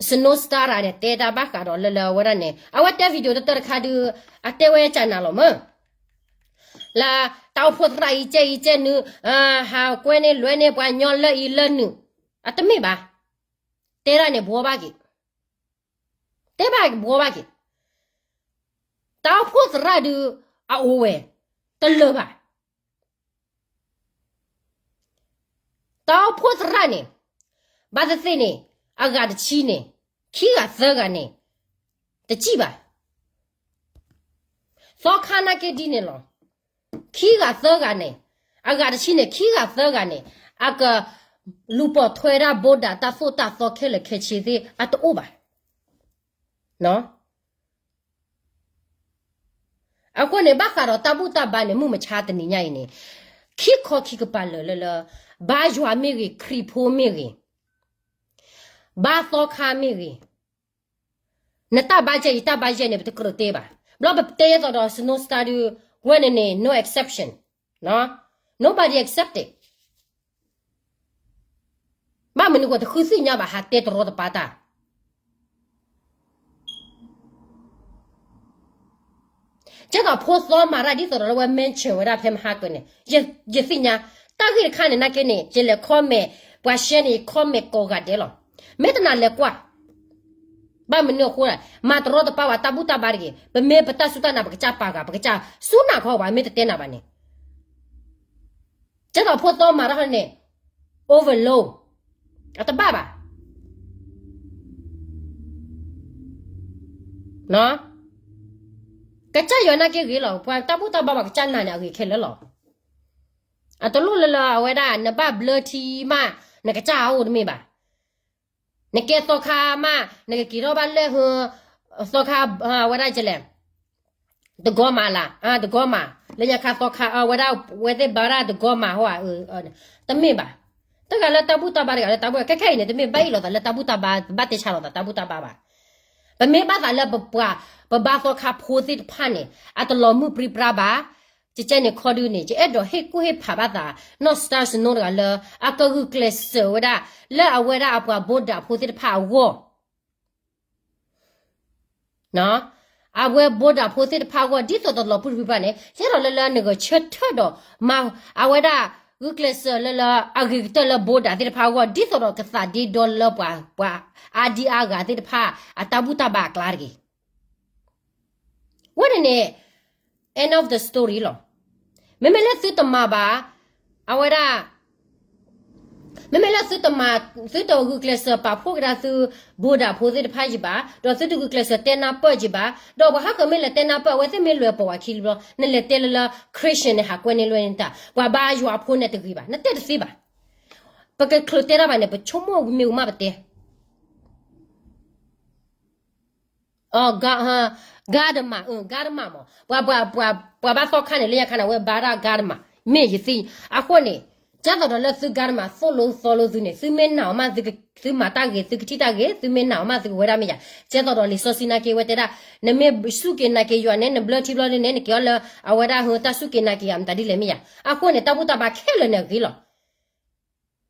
Snow Star န့ၣ် တဲတၢ်ဘၣ်ဃးဒီးလၢလၢအဝဲဒၣ်န့ၣ် အဝဲတဲ video တတၢတခါဒုး အတဲဝဲကနၤလီၤမၢ် လၢတၢ်အိၣ်ဖှိၣ်သရၣ်အံၤကဲအံၤကဲနုာ် ဟးကွဲန့ၢ်လွဲန့ၢ်ပှၤညီလၢအံၤလၢနုာ် အတမ့ၢ်ဘၣ်. တဲဒၣ်န့ၣ်ဘှီဘၣ်က့ၤ တဲဘၣ်ဘှီဘၣ်က့ၤ တၢ်အိၣ်ဖှိၣ်သရၣ်ဒုး အအိၣ်ဝဲ တလၢာ်ဘၣ်. တၢ်အိၣ်ဖှိၣ်သရၣ်န့ၣ် ဘၣ်သ့ၣ်သ့ၣ်န့ၣ် အဂၤတဆံန့ၣ် ခံဂၤသၢဂၤန့ၣ် တစံၣ်ဘၣ်. သီခါနာ်က့ဒ်န့ၣ်လီၤ. ခံဂၤသၢဂၤန့ၣ် အဂၤတဆံန့ၣ် ခံဂၤသၢဂၤန့ၣ် အကလူၤပိာ်ထွဲဒၣ်ဘိးဒၣ်တၢ်သိၣ်တၢ်သီခဲလၢာ်ခဲဆ့သ့ၣ် အတအိၣ်ဘၣ်. အဃိန့ၣ် ဘၣ်ဃးဒီးတၢ်ဘူၣ်တၢ်ဘါန့ၣ် မုၢ်မဆါတနံၤညါအံၤန့ၣ် ခံခီခံကပၤလၢာ်လၢလၢ ဘါယွၤမ့ၢ်ဂ့ၤ ခရံာ်ဖိမ့ၢ်ဂ့ၤ ဘါသီခါမ့ၢ်ဂ့ၤ နတၢ်ဘါယဲၢ် ယတၢ်ဘါယဲၢ်န့ၣ် ပတကြၢးတဲဘၣ်. ဘျီပတဲယဲသိးဒီး Snow Star ဒုး ဝဲန့ၣ်န့ၣ် no exception, nobody accept it. ဘၣ်မနုၤဃိတဃုသ့ၣ်ညါဘၣ် ဟးတဲတရီတပါတၢ် ကဲသိးဖိသီမၤတၢ်ဒ်သိးဒီးလၢဝဲ mention ဝဲဒၣ်ဖဲမဟါကၢန့ၣ် ယသ့ၣ်ညါ တၢ်ဂ့ၢ်တခါန့ၣ် နာ်က့န့ၣ် ယလဲၤ comment ပှၤ share န့ၣ် ယ comment ကိးဂၤဒဲးလီၤ. မ့ၢ်တနာ်လဲၤကွၢ် ဘၣ်မနုၤအဃိလဲၣ် မၤတရီတပါဝဲတၢ်ဘူၣ်တၢ်ဘါတဂ့ၤ. ပမ့ၢ်ပတၢ်စူၢ်တၢ်နာ် ပကစၢ်ပာ်ဂၤ ပကစၢ်စူၢ်နာ်ခီဘၣ် မ့ၢ်တတဲနၤဘၣ်န့ၣ် ကဲသိးဖိသီမၤတၢ်န့ၣ် overload အတဘၣ်ဘၣ်. ကစၢ်ယွၤနာ်က့ဂ့ၤလီၤ. ပှၤတၢ်ဘူၣ်တၢ်ဘါဘၣ်ကစၢ်နာ်န့ၣ် အဂ့ၤခဲလၢာ်လီၤ. အတလိၣ်လၢလၢအဝဲဒၣ် နဘၣ်ဘျၢထံမး နကစၢ်အအိၣ်တမ့ၢ်ဘၣ်. နကဲသီခါမး နကက့ၤထီၣ်ဘၣ်လၢ သီခါ ဝဲဒၣ်ကလဲၣ် တဂီၤမးလၢ် တဂီၤမး လၢညါခါသီခါ ဝဲဒၣ် ဝဲသ့ၣ်ဘါဒၣ်တဂီၤမးဟီ တမ့ၢ်ဘၣ်. တဂၤလၢတၢ်ဘူၣ်တၢ်ဘါတဂၤလၢတၢ်ဘူၣ် ခဲခဲအံၤန့ၣ် တမ့ၢ်ဘၣ်အ့ၣ်လိာ်သးလၢတၢ်ဘူၣ်တၢ်ဘါ ဘၣ်တဲဆါလိာ်သးတၢ်ဘူၣ်တၢ်ဘါဘၣ်. ပမ့ၢ်ဘၣ်သးလၢပပှၤ ပဘါသီခါဖိသ့ၣ်တဖၣ်န့ၣ် အတလီၤမုၢ်ပြံပြါဘၣ်. ကကဲန့ၣ်ခီဒုန့ၣ် ယအဲၣ်ဒိးဟ့ၣ်ကူၣ်ဟ့ၣ်ဖးဘၣ်သး နီၢ် Star Snow တဂၤလၢ အကဂုာ်ကျဲးစၢးဝဲဒၣ် လၢအဝဲဒၣ်အပှၤဘိးဒၣ်ဖိသ့ၣ်တဖၣ်အဂီၢ် အဝဲဘိးဒၣ်ဖိသ့ၣ်တဖၣ်အဂီၢ် ဒ်သိးတလီၤပူၤတပူၤဘၣ်န့ၣ် ယအဲၣ်ဒိးလၢလၢနဂဲၤဆၢထၢၣ်ဒီး မၤအဝဲဒၣ် ဂုာ်ကျဲးစၢးလၢလၢအဂ့ၤကတၢၢ်လၢဘိးဒၣ်သ့ၣ်တဖၣ်အဂီၢ် ဒ်သိးဒီးကသးဒ့ဒီလၢပှၤ ပှၤအါဒံအါဂၤသ့ၣ်တဖၣ် အတၢ်ဘူၣ်တၢ်ဘါအကျါတဂ့ၤ. ဝဲန့ၣ်န့ၣ် end of the story လီၤ. မ့မ့ၢ်လၢသုတမၤဘၣ် အဝဲဒၣ် မ့မ့ၢ်လၢသုတမၤ သုတဂုာ်ကျဲးစၢးပာ်ဖှိၣ်ကဒါသု ဘိးဒၣ်ဖိသ့ၣ်တဖၣ်ယံၤဘၣ် ဒီးသုတဂုာ်ကျဲးစၢးတဲနၢ်ပၢၢ်ယံၤဘၣ် ဒီးပှၤဟီၣ်ခိၣ်မ့ၢ်လဲၤတဲနၢ်ပၢၢ် အဝဲသ့ၣ်မ့ၢ်လဲၤပိာ်ဝဲခံလံဘျီ နလဲၤတဲလၢလၢ Christian န့ၣ် ဟးကွဲန့ၢ်လွဲန့ၢ်တၢ် ပှၤဘါယွၤအဖိန့ၣ်တဂ့ၤဘၣ် နတဲတသ့ဘၣ်. ပကချုးတဲတၢ်ဘၣ်န့ၣ် ပဆိကမိၣ်မ့ၢ်ဝံၤမးပတဲ ဂါဒမး ဂါဒမးမး ပှၤ ပှၤ ပှၤ ပှၤဘါသီခါန့ၣ် လၢညါခါန့ၣ် အဝဲဘါဒၣ်ဂါဒမး မ့ၢ်ယသ့ၣ်ညါ အဃိန့ၣ် ကၢ်သိးဒီးလၢသုဂါဒမး သိၣ်လိသီလိသုန့ၣ် သုမ့ၢ်နာ်အီၤမး သုမၤတၢ်ဂ့ၤ သုကထံၣ်တၢ်ဂ့ၤ သုမ့ၢ်နာ်အီၤမး သုကဝဲဒၣ်မ့ၢ်ယၤ ကၢ်သိးဒီးလံာ်စီဆှံနာ်က့ဝဲတဲဒၣ် နမ့ၢ်စူၢ်က့ၤနာ်က့ၤယွၤန့ၣ် နဘျၢထံဘျီန့ၣ် နက့ၤအီၤလၢအဝဲဒၣ်ဟၢတၢ်စူၢ်က့ၤနာ်က့ၤယၤ မတၤဒ်လဲၣ်မ့ၢ်ယၤ အဃိန့ၣ် တၢ်ဘူၣ်တၢ်ဘါခဲလၢာ်န့ၣ်အဂ့ၤလီၤ.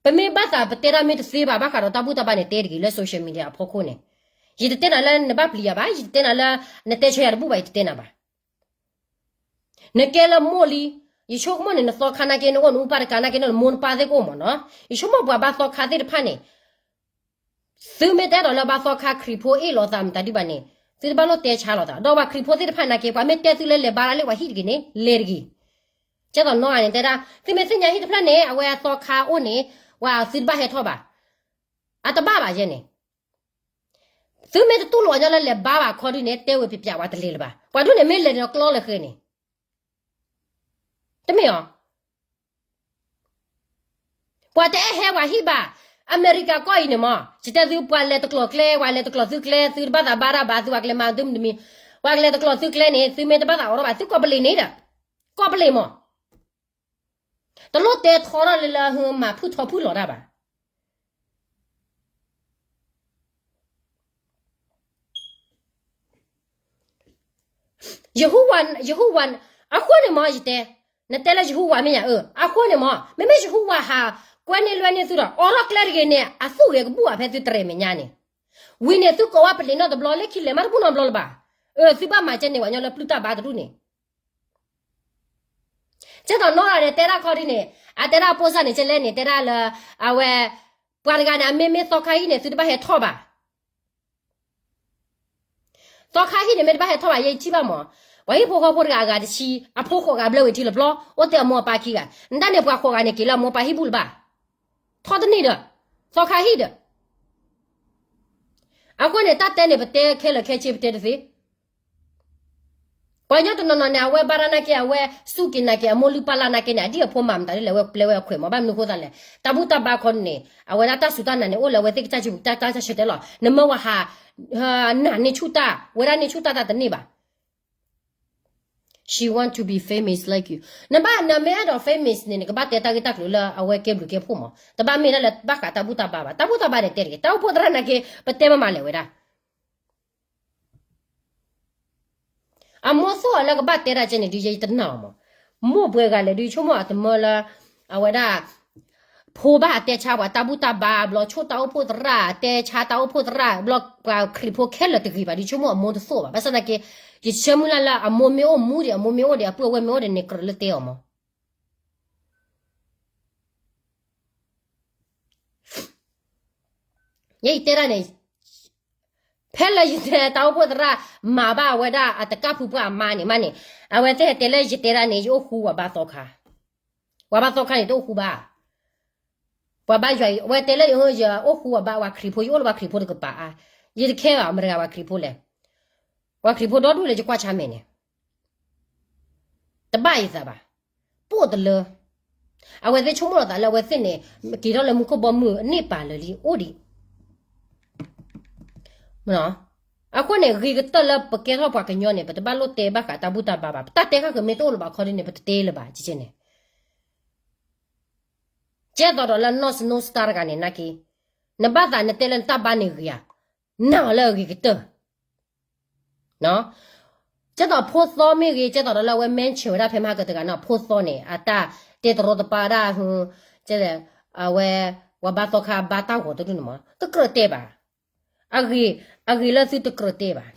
ပမ့ၢ်ဘၣ်သးပတဲတၢ်မ့ၢ်တသ့ဘၣ် ဘၣ်ဃးဒီးတၢ်ဘူၣ်တၢ်ဘါန့ၣ် တဲတဂ့ၤလၢ social media အဖီခိၣ်န့ၣ် ယတတဲနၤလၢနဘၣ်ပျံၤယၤဘၣ် ယတတဲနၤလၢ နတဲဆၢယၤတဘူၣ်ဘၣ် ယတတဲနၤဘၣ်. နကဲလၢမိၢ်လံ ယဆိကမိၣ်န့ၣ် နသီခါနာ်က့ နအိၣ်နအူပၢ်တကးနာ်က့ နအိၣ်နမိၢ်နပၢ်သ့ၣ်ကအိၣ်မးနီၤ ယဆိကမိၣ်ပှၤဘါသီခါသ့ၣ်တဖၣ်န့ၣ် သုမ့ၢ်တဲဒီးလၢဘါသီခါခရံာ်ဖိအ့ၣ်လိာ်သးမတၤဒ်ဘၣ်န့ၣ် သုတဘၣ်လိၣ်တဲဆါလိာ်သး ဒီးပှၤခရံာ်ဖိသ့ၣ်တဖၣ်နာ်က့ ပှၤမ့ၢ်တဲသုလၢလဲၤဘါတၢ်လၢပှၤဟံၣ်တဂ့ၤန့ၣ် လဲၤတဂ့ၤ. ကဲသိးနီၢ်ဂၤန့ၣ်တဲဒၣ် သုမ့ၢ်သ့ၣ်ညါဟံၣ်တဖျၢၣ်န့ၣ် အဝဲအသီခါအိၣ်န့ၣ် ပှၤသုတဘၣ်ဟဲထီၣ်ဘၣ်. အတဘၣ်ဘၣ်ယဲန့ၣ် သုမ့ၢ်တတူၢ်လိာ်အီၤညီလၢလဲၤဘါဘၣ်ခီဒုန့ၣ် တဲဝဲပျးပျးပှၤတလဲၤလၢၤဘၣ်. ပှၤဒ်န့ၣ်မ့ၢ်လဲၤဒီးကျီလၢဃဲန့ၣ် တမ့ၢ်အီၤ ပှၤတအဲၣ်ဟဲပှၤဟံၣ်ဘၣ်. အမဲရကၤကီၢ်အံၤန့ၣ်မး ယတဲသု ပှၤလဲၤတကျိၤကျဲ ပှၤလဲၤတကျိၤသုကျဲ သုတဘၣ်သးဘါတၢ်ဘၣ် သုပှၤကလဲၤမၤဒုမတမံၤ ပှၤကလဲၤတကျိၤသုကျဲန့ၣ် သုမ့ၢ်တဘၣ်သးအိးထီၣ်ဘၣ် သုကီၢ်ပလ့းန့ၣ်ဒီး ကီၢ်ပလ့းမး တလိၣ်တဲထီထီၣ်လၢလၢမၤဖုၣ်ထီဖုၣ်လီၤတၢ်ဘၣ်. ယဟူဝါ ယဟူဝါ အဃိန့ၣ်မး ယတဲ နတဲလၢယဟူဝါမ့ၢ်ယၤ အၢ အဃိန့ၣ်မး မ့မ့ၢ်ယဟူဝါဟး ကွဲန့ၢ်လွဲန့ၢ်သုဒီး အိးထီၣ်ကျဲတဂ့ၤန့ၣ် အသူၣ်ဂ့ၤကဘူၣ်ဘၣ်ဖဲသုတရဲၣ်မဲာ်ညါန့ၣ်, ဝံၤန့ၣ်သုကိးဝဲပလံးနီတဘျီ လၢခံလဲၤမးတဘူၣ်နီတဘျီလၢၤဘၣ်. အၢ သုဘၣ်မၤကဲန့ၣ် ပှၤကညီလၢပျုၢ်တၢ်ဘါတဒူၣ်န့ၣ် ကဲသိးနီၢ်ဂၤန့ၣ် တဲဒၣ်ခီဒ်န့ၣ် အတဲဒၣ်ဖိစၢ်န့ၣ် ကဲလဲၣ်န့ၣ် တဲဒၣ်လၢ အဝဲ ပှၤတဂၤန့ၣ် အမ့ၢ်မ့ၢ်သီခါဟံၣ်န့ၣ် သုတဘၣ်ဟဲထီၣ်ဘၣ်. သီခါဟံၣ်န့ၣ် မ့ၢ်တဘၣ်ဟဲထီၣ်ဘၣ် ယဲယထံၣ်ဘၣ်မး, ပှၤဟံၣ်ဖိဃီဖိတဂၤအဂၤတဆံ အဖိဃိးဂၤဘျၢဝံၤထံလၢပျီ အိၣ်တဲအမိၢ်အပၢ်ခံဂၤ, နတၢ်န့ၣ် ပှၤဃိးဂၤန့ၣ် က့ၤလၢအမိၢ်အပၢ်ဟံၣ်ပူၤလၢၤဘၣ်. ထီၣ်တန့ၢ်ဒီး သီခါဟံၣ်ဒီး အဃိန့ၣ် တၢ်တဲန့ၣ် ပတဲခဲလၢာ်ခဲဆ့ပတဲတသ့. ပှၤကညီတနီၤနီၤန့ၣ် အဝဲဘၣ်ရၣ်နာ်က့ အဝဲစူၢ်က့ၤနာ်က့ အမိၢ်လုၢ်ပၢ်လၢ်နာ်က့န့ၣ် အဒံၣ်အဖိမၤမတၤဒ်လဲၣ် အဝဲပျဲဝဲအခွဲးမး ဘၣ်မနုၤအဃိသတးလဲၣ် တၢ်ဘူၣ်တၢ်ဘါခီန့ၣ် အဝဲဒၣ်တၢ်စူၢ်တၢ်နာ်န့ၣ် အိၣ်လၢအဝဲသ့ၣ်ကစၢ်စုပူၤ တၢ်တၢ်ဆၢတဲလီၤ နမၢဝဲဟး နာ်န့ၢ်ဆူၣ်တၢ် ဝဲဒၣ်န့ၢ်ဆူၣ်တၢ်တၢ်တန့ၢ်ဘၣ်. She want to be famous like you. နဘၣ်နမ့ၢ်အဲၣ်ဒိး famous န့ၣ် နကဘၣ်တဲတၢ်ဂ့ၢ်တၢ်ကျိၤလၢအဝဲကဲဘျုးကဲဖှိၣ်မး, တဘၣ်မ့ၢ်ဒၣ်လၢဘၣ်ဃးတၢ်ဘူၣ်တၢ်ဘါဘၣ်. တၢ်ဘူၣ်တၢ်ဘါန့ၣ်တဲတဂ့ၤ, တၢ်အိၣ်ဖှိၣ်သရၣ်နာ်က့ ပတဲမးမၤလဲၣ်ဝဲဒၣ် အမိၢ်သိၣ်အီၤလၢကဘၣ်တဲဒၣ်ကဲန့ၣ် ဒုးယဲယတနာ်အီၤမး. မိၢ်ပှဲၤဂၤလဲၣ် ဒုးဆိကမိၣ်အတမၢလၢ အဝဲဒၣ် ဖိဘၣ်အတဲဆါပှၤတၢ်ဘူၣ်တၢ်ဘါဘျီ ဆိၣ်တၢ်အိၣ်ဖှိၣ်သရၣ် တဲဆါတၢ်အိၣ်ဖှိၣ်သရၣ်ဘျီ ပှၤခရံာ်ဖိခဲလၢာ်တဂ့ၤဘၣ် ဒုးဆိကမိၣ်အမိၢ်တသိၣ်ဘၣ်. ဘၣ်ဆၣ်သနာ်က့ ယဆၢမုၢ်လၢ်လၢအမိၢ်မ့ၢ်အိၣ်မူဒံး အမိၢ်မ့ၢ်အိၣ်ဒံး အပုၢ်အဝဲၢ်မ့ၢ်အိၣ်ဒံးန့ၣ် ကြၢးလၢတဲအီၤမး. ယဲယတဲဒၣ်န့ၣ် ဖဲလၢယတဲတၢ်အိၣ်ဖှိၣ်သရၣ် မၤဘၣ်အဝဲဒၣ်အတကၢ်ဖုပှၢ်အမါန့ၣ်မးန့ၣ် အဝဲသ့ၣ်ဟဲတဲလၢယတဲဒၣ်န့ၣ် ယအိၣ်ဃူဝဲဘါသီခါ, ဝဲဘါသီခါန့ၣ် တအိၣ်ဃူဘၣ်. ပှၤဘါယွၤအံၤ အဝဲတဲလၢယအိၣ် ယအိၣ်ဃူဝဲဘါဝဲခရံာ်ဖိ ယအိၣ်လၢဝဲခရံာ်ဖိတကပၤအါ, ယတခဲဘၣ် မတဂၤဝဲခရံာ်ဖိလဲၣ်. ဝဲခရံာ်ဖိဒီဒူၣ်လၢယကွၢ်ဆါမဲာ်န့ၣ် တဘၣ်ယသးဘၣ်. ပိၣ်တလၢ အဝဲသ့ၣ်ဆိကမိၣ်လီၤသးလၢအဝဲသ့ၣ်န့ၣ် က့ၤထီၣ်လၢမူခိၣ်ဘီမုၢ်အန့ၢ်ပာ်လၢာ်လံ အိၣ်ဒံး. အဃိန့ၣ် ဂ့ၤကတၢၢ်လၢပကဲထီၣ်ပှၤကညီန့ၣ် ပတဘၣ်လိၣ်တဲဘၣ်ဃးတၢ်ဘူၣ်တၢ်ဘါဘၣ်. ပတၢ်တဲဃၣ်ဃုာ်မ့ၢ်တအိၣ်လၢၤဘၣ်ခီဒ်န့ၣ် ပတတဲလၢၤဘၣ် ကကဲန့ၣ်. ကဲသိးဒီးလၢ not snow star တဂၤန့ၣ် နာ်က့ နဘၣ်သးနတဲလၢနတၢ်ဘါန့ၣ်ဂ့ၤဧါ, နာ်အီၤလၢအဂ့ၤကတၢၢ် ကဲသိးဖိသီမ့ၢ်ဂ့ၤ ကဲသိးဒီးလၢအဝဲ mention ဝဲဒၣ်ဖဲမဟါကတဂၤန့ၣ် ဖိသီန့ၣ် အတၢ်တဲတရီတပါဝဲဒၣ် အဝဲ ပှၤဘါသီခါဘါတၢ်ဂီၤတဒူၣ်န့ၣ်မး တကြၢးတဲဘၣ်. အဂ့ၤ အဂ့ၤလၢသုတကြၢးတဲဘၣ်.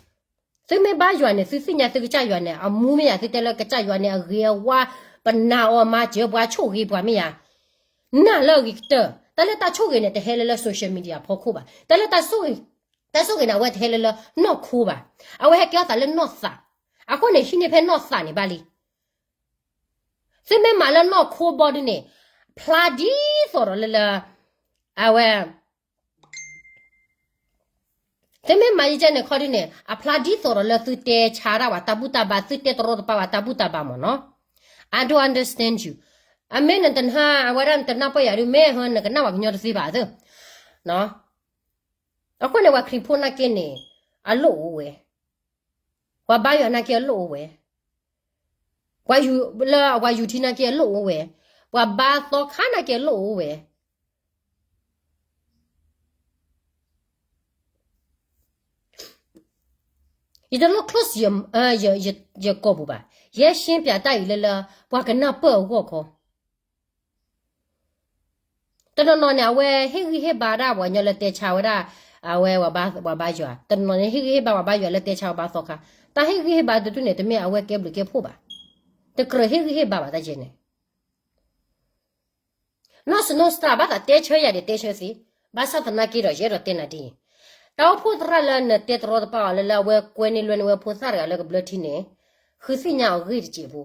သုမ့ၢ်ဘါယွၤန့ၣ် သုသ့ၣ်ညါသုကစၢ်ယွၤန့ၣ် အမူမ့ၢ်ယၤ သုတဲလၢကစၢ်ယွၤန့ၣ် အဂ့ၤအဝါ ပနာ်အီၤမၤစၢၤပှၤ ဆိၣ်ဂ့ၤပှၤမ့ၢ်ယၤ နာ်လၢအဂ့ၤကတၢၢ်. တၢ်လၢတၢ်ဆိၣ်ဂ့ၤန့ၣ် တဟဲလၢလၢ social media ဖီခိၣ်ဘၣ်. တၢ်လၢ တၢ်ဆိၣ်ဂ့ၤန့ၣ် အဝဲတဟဲလၢလၢနီၢ်ခိဘၣ်. အဝဲဟဲကဲထီၣ်သးလၢနီၢ်သး. အဃိန့ၣ် ဟံးန့ၢ်ဖဲနီၢ်သးန့ၣ်ဘၣ်လံ. သုမ့ၢ်မၤလၢနီၢ်ခိဘီဒုန့ၣ် ဖျါဒ်သိးဒီးလၢလၢ အဝဲ သုမ့ၢ်မၤယကဲန့ၣ်ခီဒုန့ၣ် အဖျါဒ်သိးဒီးလၢသုတဲဆါတၢ်ဝဲတၢ်ဘူၣ်တၢ်ဘါ သုတဲတရီတပါဝဲတၢ်ဘူၣ်တၢ်ဘါမးနီၤ. I don't understand you. အမ့ၢ်နတနၢ် အဝဲဒၣ်နတနၢ်ပၢၢ်ယၤဒု မ့ၢ်ဟၢနကနၣ်ဝဲကညီတသ့ဘၣ်သ့ၣ်. အဃိန့ၣ် ပှၤခရံာ်ဖိနာ်က့န့ၣ် အလိၣ်အိၣ်ဝဲ, ပှၤဘါယွၤနာ်က့အလိၣ်အိၣ်ဝဲ, ပှၤယူၤလၢအပှၤယူၤထံနာ်က့အလိၣ်အိၣ်ဝဲ, ပှၤဘါသီခါနာ်က့အလိၣ်အိၣ်ဝဲ. ယတလိၣ် close ယကိာ်ပူၤဘၣ်. ယဲရှင်းပြတၢ်အံၤလၢလၢ ပှၤကနၢ်ပၢၢ်အဂီၢ်ခီ တနီၤနီၤန့ၣ် အဝဲဟ့ၣ်ဂံၢ်ဟ့ၣ်ဘါဒၣ်ပှၤကညီလၢတဲဆါဝဲဒၣ် အဝဲပှၤဘါယွၤ, တနီၤနီၤန့ၣ် ဟ့ၣ်ဂံၢ်ဟ့ၣ်ဘါပှၤဘါယွၤလၢတဲဆါဝဲဘါသီခါ. တၢ်ဟ့ၣ်ဂံၢ်ဟ့ၣ်ဘါတဒူၣ်န့ၣ် တမ့ၢ်အဝဲကဲဘျုးကဲဖှိၣ်ဘၣ်. တကြၢးဟ့ၣ်ဂံၢ်ဟ့ၣ်ဘါဘၣ်တၢ်ကဲန့ၣ် နီၢ်စ နီၢ်စတၢ် ဘၣ်သးတဲဆၢယၤဒီးတဲဆၢသ့, ဘၣ်ဆၣ်သနာ်က့ဒီး ယအဲၣ်ဒိးတဲနၤဒ်အံၤ, တၢ်အိၣ်ဖှိၣ်သရၣ်လၢနတဲတရီတပါအီၤလၢလၢအဝဲကွဲန့ၢ်လွဲန့ၢ်ဝဲဖိသၣ်တဂၤလၢကဘျၢထံန့ၣ်, ဃုသ့ၣ်ညါအီၤဂ့ၢ်တစဲးဖိ.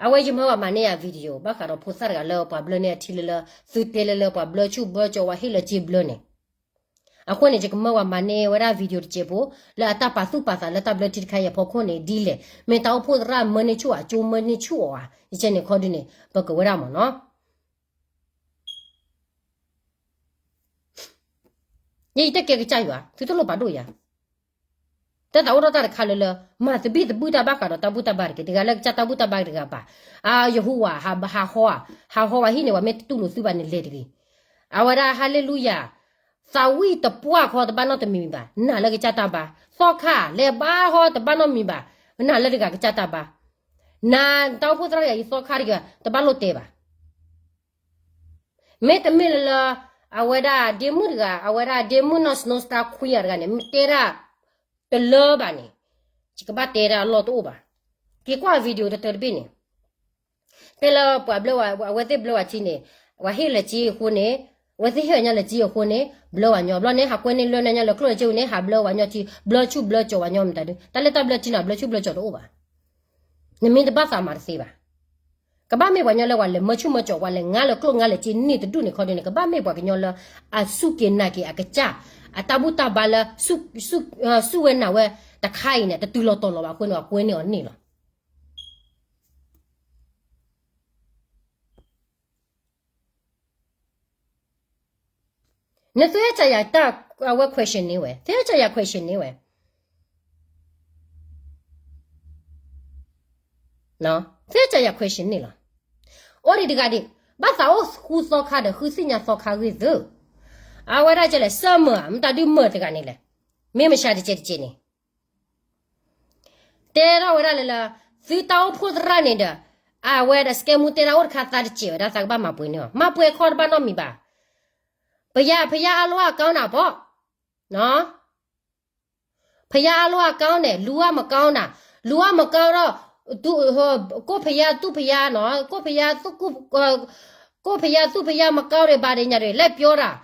အဝဲယမၢဝဲမၤန့ၢ်ယၤ video ဘၣ်ဃးဒီးဖိသၣ်တဂၤလၢပှၤဘျၢန့ၢ်အထံလၢလၢ သုတဲလၢလၢပှၤဘျၢဆူၣ်ဘျၢကၠီဝဲဟ့ၣ်လၢက့ဘျၢန့ၣ် အဃိန့ၣ် ယကမၢဝဲမၤန့ၢ်ဝဲဒၣ် video တစဲးဖိ လၢအတၢ်ပာ်သူၣ်ပာ်သးလၢတၢ်ဘျၢထံတခါအံၤအဖီခိၣ်န့ၣ် ဒ်လဲၣ်, မ့ၢ်တၢ်အိၣ်ဖှိၣ်သရၣ်မၢန့ၢ်ဆူၣ်အကၠိမၢန့ၢ်ဆူၣ်အီၤဧါ, ယကဲန့ၣ်ခီဒုန့ၣ် ပကဝဲဒၣ်မ့ၢ်နီၤ. ယဲယတကဲကစၢ်ယွၤ သုတလိၣ်ပာ်ဒိၣ်ယၤ တၢ်သးအိၣ်ထီၣ်တၢ်တခါလၢလၢ မၤသဘံၣ်သဘုၣ်တၢ်ဘၣ်ဃးဒီးတၢ်ဘူၣ်တၢ်ဘါတက့ၢ်. တဂၤလၢကစၢ်တၢ်ဘူၣ်တၢ်ဘါတဂၤဘၣ်. အယဟိဝၤ ဟးဟးဟီဧါ, ဟးဟီဝဲဟံၣ်န့ၣ် ပှၤမ့ၢ်တတူၢ်လိာ်သုဘၣ်န့ၣ်လဲၤတဂ့ၤ. အဝဲဒၣ် ဟါလ့လူယၤ, သးဝံၣ်တပှၢ်ခီတဘၣ်နီတမံၤမံၤဘၣ်. နာ်လၢကစၢ်တၢ်ဘါ. သီခါ လဲၤဘါဟီတဘၣ်နီတမံၤဘၣ်. နာ်လၢတဂၤကစၢ်တၢ်ဘါ. နတၢ်အိၣ်ဖှိၣ်သရၣ်တဂၤအံၤသီခါတဂၤ တဘၣ်လိၣ်တဲဘၣ်. မ့တမ့ၢ်လၢလၢ အဝဲဒၣ်ဒ့မုၣ်တဂၤ အဝဲဒၣ်ဒ့မုၣ်နီၢ် Snow Star Queen တဂၤန့ၣ် မ့ၢ်တဲဒၣ်တလၢဘၣ်န့ၣ် ယကဘၣ်တဲဒၣ်အလီၢ်တအိၣ်ဘၣ်. က့ၤကွၢ် video တတၢတဘ့ၣ်န့ၣ် တဲလၢပှၤဘျၢဝဲ အဝဲသ့ၣ်ဘျၢဝဲက့ၤန့ၣ် ဝဲဟ့ၣ်လၢက့ၤအဃိန့ၣ် အဝဲသ့ၣ်ဟ့ၣ်ဝဲညီလၢက့ၤအဃိန့ၣ် ဘျၢဝဲညီ ဘျီန့ၣ် ဟးကွဲန့ၢ်လၢန့ၣ်ညီလၢကျိၣ်လၢစ့န့ၣ် ဟးဘျၢဝဲညီက့ၤ ဘျၢဆူၣ်ဘျၢကၠီၤဝဲညီမတၤဒု တၢ်လၢတၢ်ဘျၢက့ၤန့ၣ် ဘျၢဆူၣ်ဘျၢကၠီၤတအိၣ်ဘၣ်. နမ့ၢ်တဘၣ်သးမၤတသ့ဘၣ်. ကဘၣ်မ့ၢ်ပှၤညီလၢပှၤလဲၤမၢဆူၣ်မၢကၠီၤ ပှၤလဲၤငါလၢကျိၣ်ငါလၢစ့န့ၢ်တဒူၣ်န့ၣ်ခီဒုန့ၣ် ကဘၣ်မ့ၢ်ပှၤကညီလၢ အစူၢ်က့ၤနာ်က့ၤအကစၢ် အတၢ်ဘူၣ်တၢ်ဘါလၢ စူၢ်ဝဲနာ်ဝဲတခါအံၤန့ၣ် တတုၤလီၤတီၤလီၤဘၣ်အဃိန့ၣ် အကွဲန့ၢ်အီၤန့ၣ်လီၤ. နသုဟဲစးယၤတၢ် အဝဲ question န့ၣ်ဝဲ သုဟဲစးယၤ question န့ၣ်ဝဲ သုဟဲစးယၤ question န့ၣ်လီၤ. အိၣ်ဒံးတဂၤဒံး ဘၣ်သးအိၣ်ဃူသီခါဒီး ဃုသ့ၣ်ညါသီခါဂ့ၢ်သု အဝဲဒၣ်ကလဲၣ် စၢမၢၤ မတၤဒုမၢၤတဂၤန့ၣ်လဲၣ် မ့ၢ်မဆါတကဲးတကဲးန့ၣ် တဲထီၣ်ဝဲဒၣ်လၢလၢ သုတၢ်အိၣ်ဖှိၣ်သရၣ်န့ၣ်ဒီး အဝဲဒၣ် စကဲမူတဲဒၣ်အိၣ်တခါသးတစဲးဝဲဒၣ် သးကဘၣ်မၤပှဲၤန့ၢ်အီၤ မၤပှဲၤခီတဘၣ်နီတမံၤဘၣ်. ဖယါ ဖယါအါလိအကီနၤပီၢ် ဖယါအါလိအကီန့ၣ် လူၤအမကီနၤ လူၤအမကီဒီး ကိၣ်ဖယါသူၣ်ဖယါနီၤ ကိၣ်ဖယါသူၣ် ကိၣ်ဖယါသူၣ်ဖယါမကီဒံးဘၣ်ဒံးညါဒံး လဲၣ်ပျီတၢ်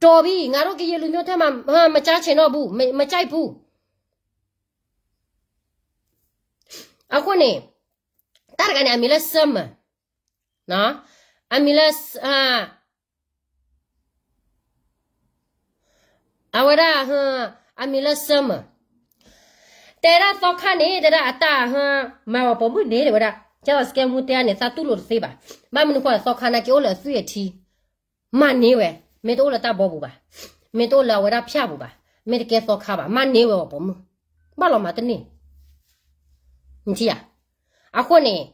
တီၤဘံၣ် ငါတို့ကရင်လူမျိုးထဲမှာ မကြိုက်ချင်တော့ဘူး မကြိုက်ဘူး အဃိန့ၣ် တၢ်တဂၤန့ၣ် အမံၤလၢ Summer အမံၤလၢ အဝဲဒၣ် အမံၤလၢ Summer တဲဒၣ်သီခါန့ၣ် တဲဒၣ်အတၢ် မၤဝဲပိာ်မုၣ်န့ၣ် တဲဝဲဒၣ် ကဲသိးစကဲမူတဲန့ၣ် သးတူၢ်လိာ်တသ့ဘၣ်. ဘၣ်မနုၤဃိ သီခါနာ်က့အိၣ်လၢအသွံၣ်အထံ မၤန့ၢ်ဝဲ မ့ၢ်တအိၣ်လၢတၢ်ဘီပူၤဘၣ်, မ့ၢ်တအိၣ်လၢအဝဲဒၣ်ဖၠၣ်ပူၤဘၣ်, မ့ၢ်တကဲသီခါဘၣ်, မၤန့ၢ်ဝဲအီၤပိာ်မုၣ်, ဘၣ်လီၤမၤတန့ၢ်, နထံၣ်ဧါ. အဃိန့ၣ်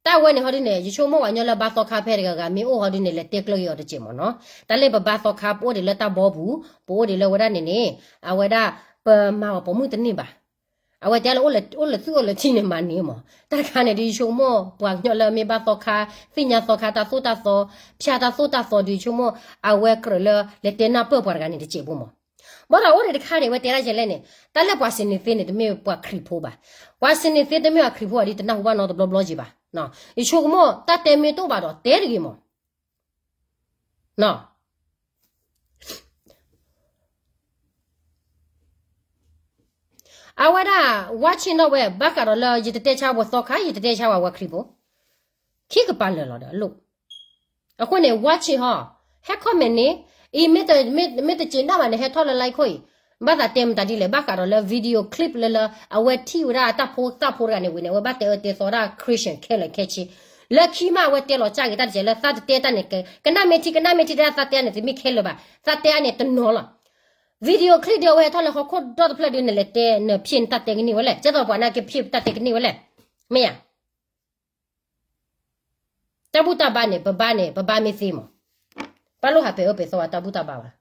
တၢ်ဝဲန့ၣ်ဟီဒုန့ၣ် ယဆိကမိၣ်ပှၤကညီလၢဘါသီခါဖဲတဂၤဂၤ မ့ၢ်အိၣ်ဟီဒုန့ၣ် လဲၤတဲကျၢၤက့ၤအီၤတစဲးမ့ၢ်နီၤ. တၢ်လၢပဘါသီခါ ပအိၣ်ဒံးလၢတၢ်ဘီပူၤ, ပအိၣ်ဒံးလၢဝဲဒၣ်န့ၣ်န့ၣ် အဝဲဒၣ် ပမၤအီၤပိာ်မုၣ်တန့ၢ်ဘၣ်. အဝဲတဲလၢအိၣ်လၢသူၣ်အိၣ်လၢထံန့ၣ်မၤန့ၢ်မး. တၢ်တခါန့ၣ်ဒုးယဆိကမိၣ် ပှၤကညီလၢမ့ၢ်ဘါသီခါ, သ့ၣ်ညါသီခါတၢ်သိၣ်တၢ်သီ, ဖၠၣ်တၢ်သိၣ်တၢ်သီဒုးယဆိကမိၣ် အဝဲကြၢးလၢလဲၤတဲနၢ်ပၢၢ်ပှၤတဂၤန့ၣ်တစဲးဖိမး. ဘၣ်ဒီးအိၣ်ဒံးတခါန့ၣ် အဝဲတဲဒၣ်ယဲလဲၣ်န့ၣ်, တၢ်လၢပှၤစံးန့ၢ်သ့န့ၣ် တမ့ၢ်ပှၤခရံာ်ဖိဘၣ်. ပှၤစံးန့ၢ်သ့တမ့ၢ်ပှၤခရံာ်ဖိဘၣ်ဒုး တနၢ်ဟူဘၣ်နီတဘျီဘျီက့ၤဘၣ်. ယဆိကမိၣ် တၢ်တဲမ့ၢ်တအိၣ်ဘၣ်ဒီး တဲတဂ့ၤမး. အဝဲဒၣ် ဝါဆ့ၣ်နီၣ်ဝဲ ဘၣ်ဃးဒီးလၢယတတဲဆါဝဲသီခါ, ယတတဲဆါဝဲဝဲခရံာ်ဖိ, ခံကပၤလၢာ်လီၤဒီးအလိၣ်. အဃိန့ၣ် ဝါဆ့ၣ်ဟီ, ဟဲ comment န့ၣ်, အံၤ မ့ၢ်တစံးနၢ်ဘၣ်န့ၣ် ဟဲထီၣ်လၢ like ခိၣ်အံၤ, ဘၣ်သးတဲမတၤဒ်လဲၣ်, ဘၣ်ဃးဒီးလၢ video clip လၢလၢ အဝဲထံၣ်ဝဲဒၣ်အတၢ်ဖိသၣ်ဖိတဂၤန့ၣ်ဝံၤန့ၣ် အဝဲဘၣ်တဲအၢတဲသီဒၣ် Christian ခဲလၢာ်ခဲဆ့, လၢခံမး အဝဲတဲလီၤစၢ်က့ၤတၢ်တစဲးလၢသးတတဲတၢ်န့ၣ် ကနၣ်မ့ၢ်ထံ ကနၣ်မ့ၢ်ထံ တဲဒၣ်သးတဲန့ၣ် တမ့ၢ်ခဲလၢာ်ဘၣ်, သးတဲအါန့ၣ်တနီၤလီၤ. video clip ဒုးအဝဲဟဲထီၣ်လၢဟီၣ်ခိၣ်ဒီတဖျၢၣ်ဒုး နလဲၤတဲ နဖျ့ၣ်နတၢ်တဲကန့ၢ်ဝဲလဲၣ်, ကဲသိးပှၤနာ်က့ဖျ့ၣ်တၢ်တဲကန့ၢ်ဝဲလဲၣ်, မ့ၢ်ဧါ. တၢ်ဘူၣ်တၢ်ဘါန့ၣ် ပဘါန့ၣ် ပဘါမ့ၢ်သ့မး, ပၢ်လိၣ်ဟးပဲာ်အၢပဲာ်သီဝဲတၢ်ဘူၣ်တၢ်ဘါဘၣ်.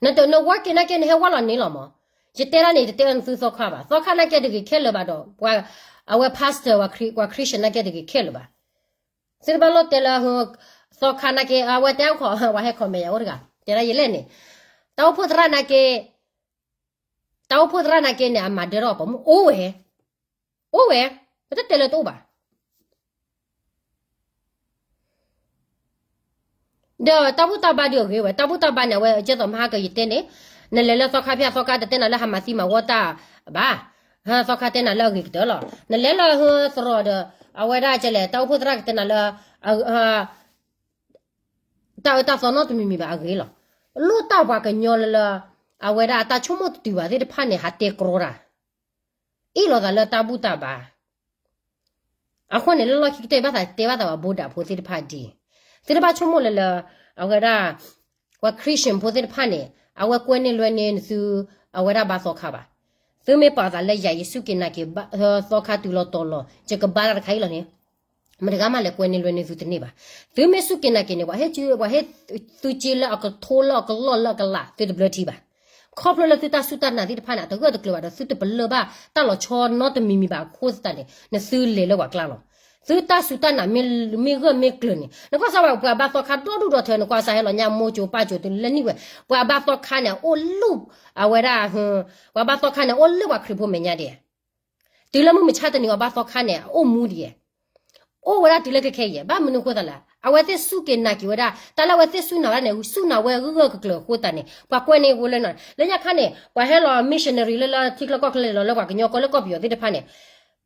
နတ နဝါက့ၤနာ်က့ နဟဲဝါလီၤန့ၣ်လီၤမး. ယတဲဒၣ်န့ၣ် ယတတဲအၢနသုသီခါဘၣ်. သီခါနာ်က့တဂ့ၤခဲလၢာ်ဘၣ်ဒီး ပှၤ အဝဲ pastor ပှၤ Christian နာ်က့တဂ့ၤခဲလၢာ်ဘၣ်. သုတဘၣ်လိၣ်တဲလၢ သီခါနာ်က့ အဝဲတဲအခိၣ် ပှၤဟဲ comment ယၤအိၣ်တဂၤ တဲဒၣ်ယဲလဲၣ်န့ၣ်, တၢ်အိၣ်ဖှိၣ်သရၣ်နာ်က့ တၢ်အိၣ်ဖှိၣ်သရၣ်နာ်က့န့ၣ် အမၤဒၢထီၣ်အီၤပိာ်မုၣ် အိၣ်ဝဲ, အိၣ်ဝဲ, ပတတဲလၢတအိၣ်ဘၣ်. ဒီးတၢ်ဘူၣ်တၢ်ဘါဒုးအဂ့ၤဝဲ, တၢ်ဘူၣ်တၢ်ဘါန့ၣ် အဝဲကဲသိးမဟါကယတဲန့ၣ်, နလဲၤလၢသီခါဖၠၣ် သီခါတတဲနၤလၢဟးမၤသံမၤဝီတၢ်ဘၣ်, သီခါတဲနၤလၢအဂ့ၤကတၢၢ်လီၤ. နလဲၤလၢသရိာ်ဒီး အဝဲဒၣ်ကလဲၣ် တၢ်အိၣ်ဖှိၣ်သရၣ်ကတဲနၤလၢ တၢ်အၢတၢ်သီနီတမံၤမံၤဘၣ်အဂ့ၤလီၤ. လိၣ်တၢ်ပှၤကညီလၢလၢ အဝဲဒၣ်အတၢ်ဆိကမိၣ်တတုၤဘၣ်သ့ၣ်တဖၣ်န့ၣ် ဟးတဲကြီတၢ် အ့ၣ်လိာ်သးလၢတၢ်ဘူၣ်တၢ်ဘါ. အဃိန့ၣ် လၢလီၢ်ခံကတၢၢ် ဘၣ်သးတဲဘၣ်သးဝဲ ဘိဒၣ်ဖိသ့ၣ်တဖၣ်ဒ်အံၤ, သုတဘၣ်ဆိကမိၣ်လၢလၢ အဝဲဒၣ် ပှၤ Christian ဖိသ့ၣ်တဖၣ်န့ၣ် အဝဲကွဲန့ၢ်လွဲန့ၢ်နသု အဝဲဒၣ်ဘါသီခါဘၣ်. သုမ့ၢ်ပာ်သးလၢယၤ ယစူၢ်က့ၤနာ်က့ၤ သီခါတုၤလီၤတီၤလီၤ ယကဘါတၢ်တခါအံၤလီၤန့ၣ် မတဂၤမးလဲၤကွဲန့ၢ်လွဲန့ၢ်သုတန့ၢ်ဘၣ်. သုမ့ၢ်စူၢ်က့ၤနာ်က့ၤန့ၣ် ပှၤဟ့ၣ် ပှၤဟ့ၣ်သုစ့လၢအကထိလၢအကလီၢ်လၢအကလး သုတဘျၢထံဘၣ်. ခီဖျိလၢသုတၢ်စူၢ်တၢ်နာ်သ့ၣ်တဖၣ်န့ၣ် အတဂၢၢ်တကျၢၤဘၣ်ဒီး သုတပလၢၢ်ဘၣ်တၢ်လီၤဆီနီတမံၤမံၤဘၣ်အဃိသတးန့ၣ် နသုလဲၤလၢပှၤကျါလီၤ. သုတၢ်စူၢ်တၢ်နာ်မ့ၢ်ဂၢၢ်မ့ၢ်ကျၢၤန့ၣ် နကွၢ်စၢ်ဝဲ ပှၤဘါသီခါဒီဒူၣ်ဒီထၢ နကွၢ်စၢ်ဟဲလီၤညါမိၢ်ကၠိပၢ်ကၠိတုၤလၢနံၣ်ဝဲ ပှၤဘါသီခါန့ၣ် အအိၣ်လူၢ် အဝဲဒၣ် ပှၤဘါသီခါန့ၣ် အအိၣ်လူၢ်ပှၤခရံာ်ဖိမဲာ်ညါဒဲး တုၤလၢမုၢ်မဆါတနံၤအီၤဘါသီခါန့ၣ် အအိၣ်မူဒ်ယဲ အိၣ်ဝဲဒၣ်တုၤလၢခဲခဲအံၤ ဘၣ်မနုၤအဃိသတးလဲၣ် အဝဲသ့ၣ်စူၢ်က့ၤနာ်က့ၤဝဲဒၣ် တၢ်လၢအဝဲသ့ၣ်စူၢ်နာ်ဝဲဒၣ်န့ၣ် စူၢ်နာ်ဝဲဂၢၢ်ဂၢၢ်ကျၢၤကျၢၤအဃိသတးန့ၣ် ပှၤကွဲန့ၢ်ဝဲလၢနီၤ လၢညါခါန့ၣ် ပှၤဟဲလီၤ missionary လၢလၢထံချၢကီၢ်ချၢလီၤလၢပှၤကညီကီၢ်လၢကီၢ်ပယီၤသ့ၣ်တဖၣ်န့ၣ်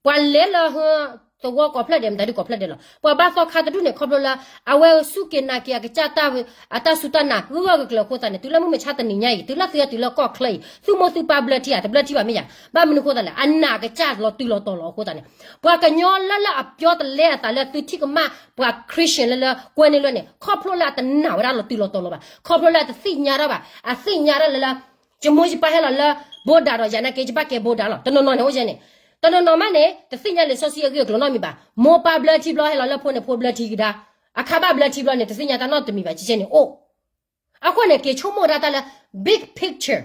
ပှၤလဲၤလၢ သဝီကိးဖျၢၣ်ဒဲး မတၤဒုကိးဖျၢၣ်ဒဲးလီၤ ပှၤဘါသီခါတဒူၣ်န့ၣ် ခီဖျိလၢ အဝဲစူၢ်က့ၤနာ်က့ၤအကစၢ်တၢ် အတၢ်စူၢ်တၢ်နာ်ဂၢၢ်ဂၢၢ်ကျၢၤကျၢၤအဃိသတးန့ၣ် တုၤလၢမုၢ်မဆါတနံၤညါအံၤ တုၤလၢသုဟဲတုၤလၢကီၢ်ချၢအံၤ သုမိၢ်သုပၢ်ဘျၢထံဧါ တဘျၢထံဘၣ်မ့ၢ်ယါ ဘၣ်မနုၤအဃိသတးလဲၣ် အနာ်အကစၢ်လီၤတုၤလီၤတီၤလီၤအဃိသတးန့ၣ် ပှၤကညီလၢလၢအပျီတလဲအသးလၢသုထံၣ်ကမၣ် ပှၤ Christian လၢလၢကွဲန့ၢ်လွဲန့ၣ် ခီဖျိလၢအတနာ်ဝဲဒၣ်လီၤတုၤလီၤတီၤလီၤဘၣ် ခီဖျိလၢအတသ့ၣ်ညါတၢ်ဘၣ် အသ့ၣ်ညါတၢ်လၢလၢ ယမိၢ်ယပၢ်ဟဲလီၤလၢ ဘိဒၣ်ဒီးယၤနာ်က့ ယဘၣ်ကဲဘိဒၣ်လီၤ တနီၤနီၤန့ၣ်အိၣ်ယဲန့ၣ် တနီၤနီၤမးန့ၣ် တသ့ၣ်ညါလံာ်စီဆှံအဂ့ၢ်အကျိၤနီတမံၤဘၣ် မိၢ်ပၢ်ဘျၢထံဘျီဟဲလီၤလၢဖိန့ၣ် ဖိဘျၢထံကဒါ အခါဘၣ်ဘျၢထံဘျီန့ၣ် တသ့ၣ်ညါတၢ်နီတမံၤဘၣ် ကကဲန့ၣ်အိၣ် အဃိန့ၣ် က့ၤဆိကမိၣ်ဒၣ်တၢ်လၢ big picture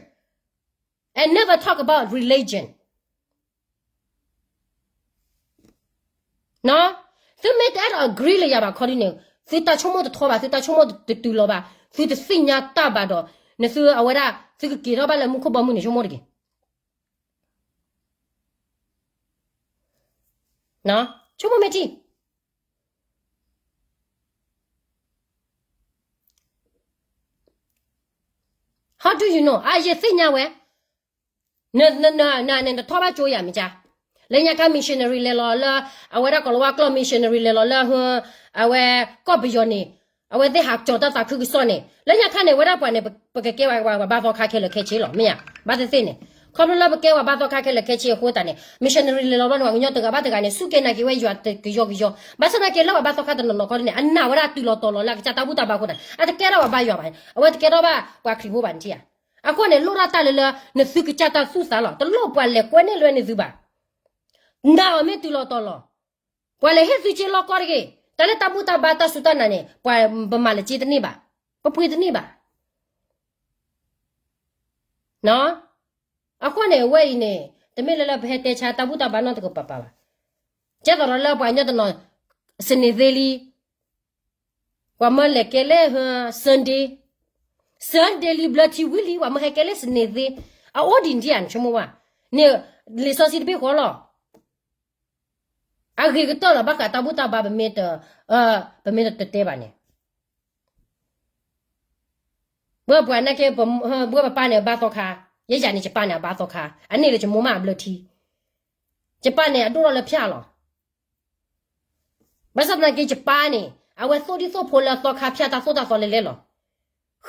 and never talk about religion သုမ့ၢ်တအဲၣ်ဒိး agree လၢယၤဘၣ်ခီဒ်န့ၣ် သုတၢ်ဆိကမိၣ်တထီဘၣ် သုတၢ်ဆိကမိၣ်တတုၤလီၤဘၣ် သုတသ့ၣ်ညါတၢ်ဘၣ်ဒီး နသုအဝဲဒၣ် သုကက့ၤထီၣ်ဘၣ်လၢမူခိၣ်ဘီမုၢ်န့ၣ် ဆိကမိၣ်တက့ၢ် ဆိကမိၣ်မ့ၢ်ထံ How do you know အယသ့ၣ်ညါဝဲ နနနနထီၣ်ဘၣ်ကၠိယၤမ့ၢ်ကါ လၢညါခါ missionary လဲၤလီၤလၢ အဝဲဒၣ်ကိၤလၤဝါကျိာ် missionary လဲၤလီၤလၢ အဝဲကီၢ်ပယီၤန့ၣ် အဝဲသ့ၣ်ဟးကၠီၤတၢ်သးခုကစီၣ်န့ၣ် လၢညါခါန့ၣ် ဝဲဒၣ်ပှၤန့ၣ် ပကကဲပှၤဘါသီခါခဲလၢာ်ခဲဆ့လီၤ မ့ၢ်ဧါ ဘၣ်သ့ၣ်သ့ၣ်န့ၣ် ခီဖျိလၢပကဲပှၤဘါသီခါခဲလၢာ်ခဲဆ့အဃိသတးန့ၣ် missionary လဲၤလီၤဘျီန့ၣ် ပှၤကညီတဂၤဘၣ်တဂၤန့ၣ် စူၢ်က့ၤနာ်က့ၤဝဲယွၤကယီကယီ ဘၣ်ဆၣ်သနာ်က့လၢပှၤဘါသီခါတနီၤနီၤခီဒ်န့ၣ် အနာ်ဝဲဒၣ်တုၤလီၤတီၤလီၤလၢအကစၢ်တၢ်ဘူၣ်တၢ်ဘါအဃိသတး အတကဲထီၣ်ပှၤဘါယွၤဘၣ် အဝဲတကဲထီၣ်ဘၣ်ပှၤခရံာ်ဖိဘၣ်န့ၣ်ထံၣ်ဧါ အဃိန့ၣ် လိၣ်ဒၣ်တၢ်လၢလၢ နသုကစၢ်တၢ်သူၣ်သးလီၤ တလိၣ်ပှၤလဲၤကွဲန့ၢ်လွဲန့ၢ်သုဘၣ် နာ်အီၤမ့ၢ်တုၤလီၤတီၤလီၤ ပှၤလဲၤဟ့ၣ်သုစ့လီၢ်ကီၢ်တဂ့ၤ တၢ်လၢတၢ်ဘူၣ်တၢ်ဘါတၢ်စူၢ်တၢ်နာ်န့ၣ် ပှၤပမၤလၢက့တန့ၢ်ဘၣ် ပပှ့ၤတန့ၢ်ဘၣ် အဃိန့ၣ် အဝဲအံၤန့ၣ် တမ့ၢ်လၢလၢပဟဲတဲဆါတၢ်ဘူၣ်တၢ်ဘါနီတကပၤပၤဘၣ် ကဲသိးဒီးလၢပှၤကညီတနီၤ စနေသ့လံ ပှၤမၢလဲၤကဲလဲၣ် Sunday Sunday လံ ဘျၢထံဝံၤလံ ပှၤမၢဟဲကဲလဲၣ် စနေသ့ အအိၣ်ဒံးဒံးဧါ နဆိကမိၣ်ဘၣ် န့ၣ် လံာ်စီဆှံတဘ့ၣ်ဃီလီၤ အဂ့ၤကတၢၢ်လီၤ ဘၣ်ဃးတၢ်ဘူၣ်တၢ်ဘါ ပမ့ၢ်တတဲဘၣ်န့ၣ် ဘၣ်ပှၤနာ်က့ ဘၣ်ပပၢ်န့ၣ် အဘါသီခါ ယဲယၤန့ၣ် ယပၢ်န့ၣ် အဘါသီခါ အန့ၢ်လၢယမိၢ်မးအဘျၢထံ ယပၢ်န့ၣ် အဒိၣ်ထီၣ်လၢဖၠၣ်လီၤ ဘၣ်ဆၣ်သနာ်က့ ယပၢ်န့ၣ် အဝဲသိၣ်ဒံၣ်သိၣ်ဖိလၢသီခါဖၠၣ်တၢ်သိၣ်တၢ်သီလဲၤလဲၤလီၤ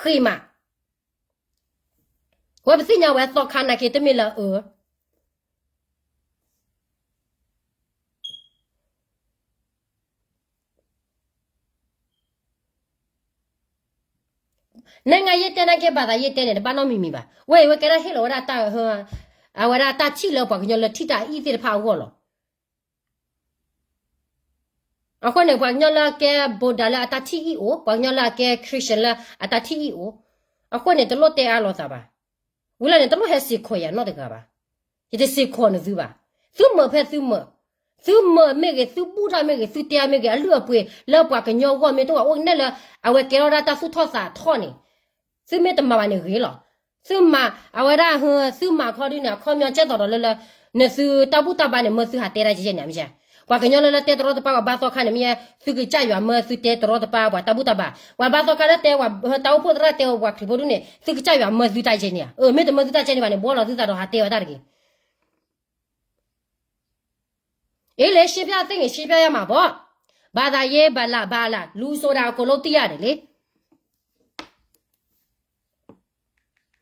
ဃ့မး ဝဲပသ့ၣ်ညါဝဲသီခါနာ်က့တမ့ၢ်လၢအအၢ နငါယဲတဲနာ်က့ ဘၣ်သးယဲတဲန့ၣ် တဘၣ်နီတမံၤမံၤဘၣ်. ဝဲအံၤဝဲကဲဒၣ်ဟ့ၣ်လီၤဝဲဒၣ်တၢ် အဝဲဒၣ်တၢ်ထံၣ်လၢပှၤကညီလၢထံၣ်တၢ်အံၤသ့ၣ်တဖၣ်အဂီၢ်လီၤ. အဃိန့ၣ် ပှၤကညီလၢအကဲ Buddha လၢအတၢ်ထံၣ်အံၤအိၣ်, ပှၤကညီလၢအကဲ Christian လၢအတၢ်ထံၣ်အံၤအိၣ်, အဃိန့ၣ် တလိၣ်တဲအါလိာ်သးဘၣ်. ဝံၤလၢ်န့ၣ် တလိၣ်ဟဲစ့ၢ်ကီးယၤနီတဂၤဘၣ်. ယတစ့ၢ်ကီးနသုဘၣ်. သုမၤဖဲသုမၤ, သုမၤမ့ၢ်ဂ့ၤ, သုဘူၣ်တၢ်မ့ၢ်ဂ့ၤ, သုတဲမ့ၢ်ဂ့ၤ, အလုၢ်အပှ့ၤလၢပှၤကညီအဂီၢ်မ့ၢ်တအိၣ်ဘၣ် အိၣ်ကနဲၣ်လၢ အဝဲကဲထီၣ်ဝဲဒၣ်တၢ်သူၣ်ထီၣ်သးထီၣ်န့ၣ် သုမ့ၢ်တမၤဘၣ်န့ၣ်ဂ့ၤလီၤ. သုမၤ အဝဲဒၣ် သုမၤခီဒုန့ၣ် အခီပညီကဲသိးဒီးလၢလၢ နသုတၢ်ဘူၣ်တၢ်ဘါန့ၣ် မၢသုဟးတဲတၢ်ကဲကဲန့ၣ် မ့ၢ်ဧါ. ပှၤကညီလၢလၢတဲတရီတပါ ပှၤဘါသီခါန့ၣ် မ့ၢ်သုကစၢ်ယွၤမၢသုတဲတရီတပါ ပှၤတၢ်ဘူၣ်တၢ်ဘါ, ပှၤဘါသီခါလၢတဲ တၢ်အိၣ်ဖှိၣ်သရၣ်တဲပှၤခရံာ်ဖိဒုန့ၣ် သုကစၢ်ယွၤမၢသုတၢ်ကဲန့ၣ်ဧါ. မ့ၢ်တမၢသုတၢ်ကဲန့ၣ်ဘၣ်န့ၣ် ဘှီလီၤသုသးဒီးဟးတဲဝဲတၢ်တဂ့ၤ. အ့ လဲၤရှင်းပြသင့်ရင် ရှင်းပြရမှာပေါ့. ဘာသာရေး ဘလၣ်ဘလၣ် လူဆိုတာ အကုန်လုံးသိရတယ်လေ.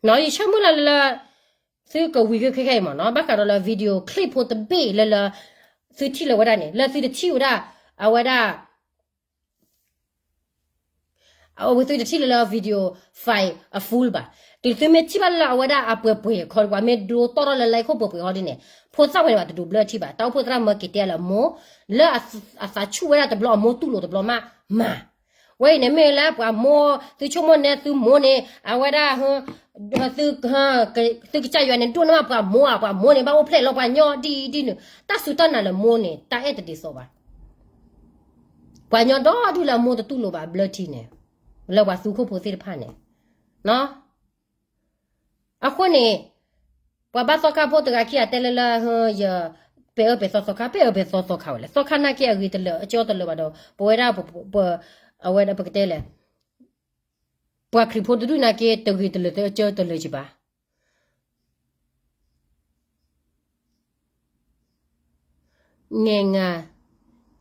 ယဆၢမုၢ်လၢ်လၢ သုကဝံၤခဲခဲအံၤမ့ၢ်နီၤ ဘၣ်ဃးဒီးလၢ video clip ဖိတဘ့ၣ်လၢလၢ သုထံၣ်လၢဝဲဒၣ်န့ၣ် လၢသုတထံၣ်ဝဲဒၣ် အဝဲဒၣ် အဝဲသုတထံၣ်လၢလၢ video file အ full ဘၣ်. တုၤသုမ့ၢ်ထံၣ်ဘၣ်လၢအဝဲဒၣ်အပှဲၤပှဲၤခီ ပှၤမ့ၢ်ဒိတီၢ်ထီၣ်လၢလၢခိၣ်ပှဲၤပှဲၤခီဒ်န့ၣ် ဖိသၣ်ဝဲန့ၣ်ဘၣ်တဒိးဘျၢထံဘၣ်. တၢ်အိၣ်ဖှိၣ်သရၣ်မၢက့ၤတဲလၢမိၢ် လၢအသးဆူၣ်ဝဲဒၣ်တဘျီအမိၢ်တူၢ်လိာ်တဘျီမးမၤ ဝဲအံၤန့ၣ်မ့ၢ်လၢပှၤမိၢ် သုဆိကမိၣ်နဲသုမိၢ်န့ၣ် အဝဲဒၣ် သုကစၢ်ယွၤန့ၣ် ဒိၣ်န့ၢ်ဘၣ်ပှၤမိၢ်ဧါ, ပှၤမိၢ်န့ၣ် ဘၣ်အိၣ်ဖျဲၣ်လီၤပှၤညီဒ်အံၤဒ်နုၤ, တၢ်စူၢ်တၢ်နာ်လၢမိၢ်န့ၣ် တၢ်အဲၣ်တဒ်သိးဘၣ်. ပှၤကညီဒီဒူၣ်လၢအမိၢ်တတူၢ်လိာ်ဘၣ်ဘျၢထံန့ၣ်, လၢပှၤသူခိၣ်ဖိသ့ၣ်တဖၣ်န့ၣ်, အဃိန့ၣ်, ပှၤဘါသီခါဖိတဂၤခံဂၤတဲလၢလၢ ယပဲာ်အၢပဲာ်သီသီခါ, ပဲာ်အၢပဲာ်သီသီခါဝဲလဲၣ်, သီခါနာ်က့အဂ့ၤတလၢာ် အကၠီတလၢာ်ဘၣ်ဒီး ပဝဲဒၣ်, အဝဲဒၣ်ပကတဲလဲၣ်, ပှၤခရံာ်ဖိတဒူၣ်နာ်က့ တဂ့ၤတလၢာ် တကၠီတလၢာ်ကဘၣ် ငဲၤငါ,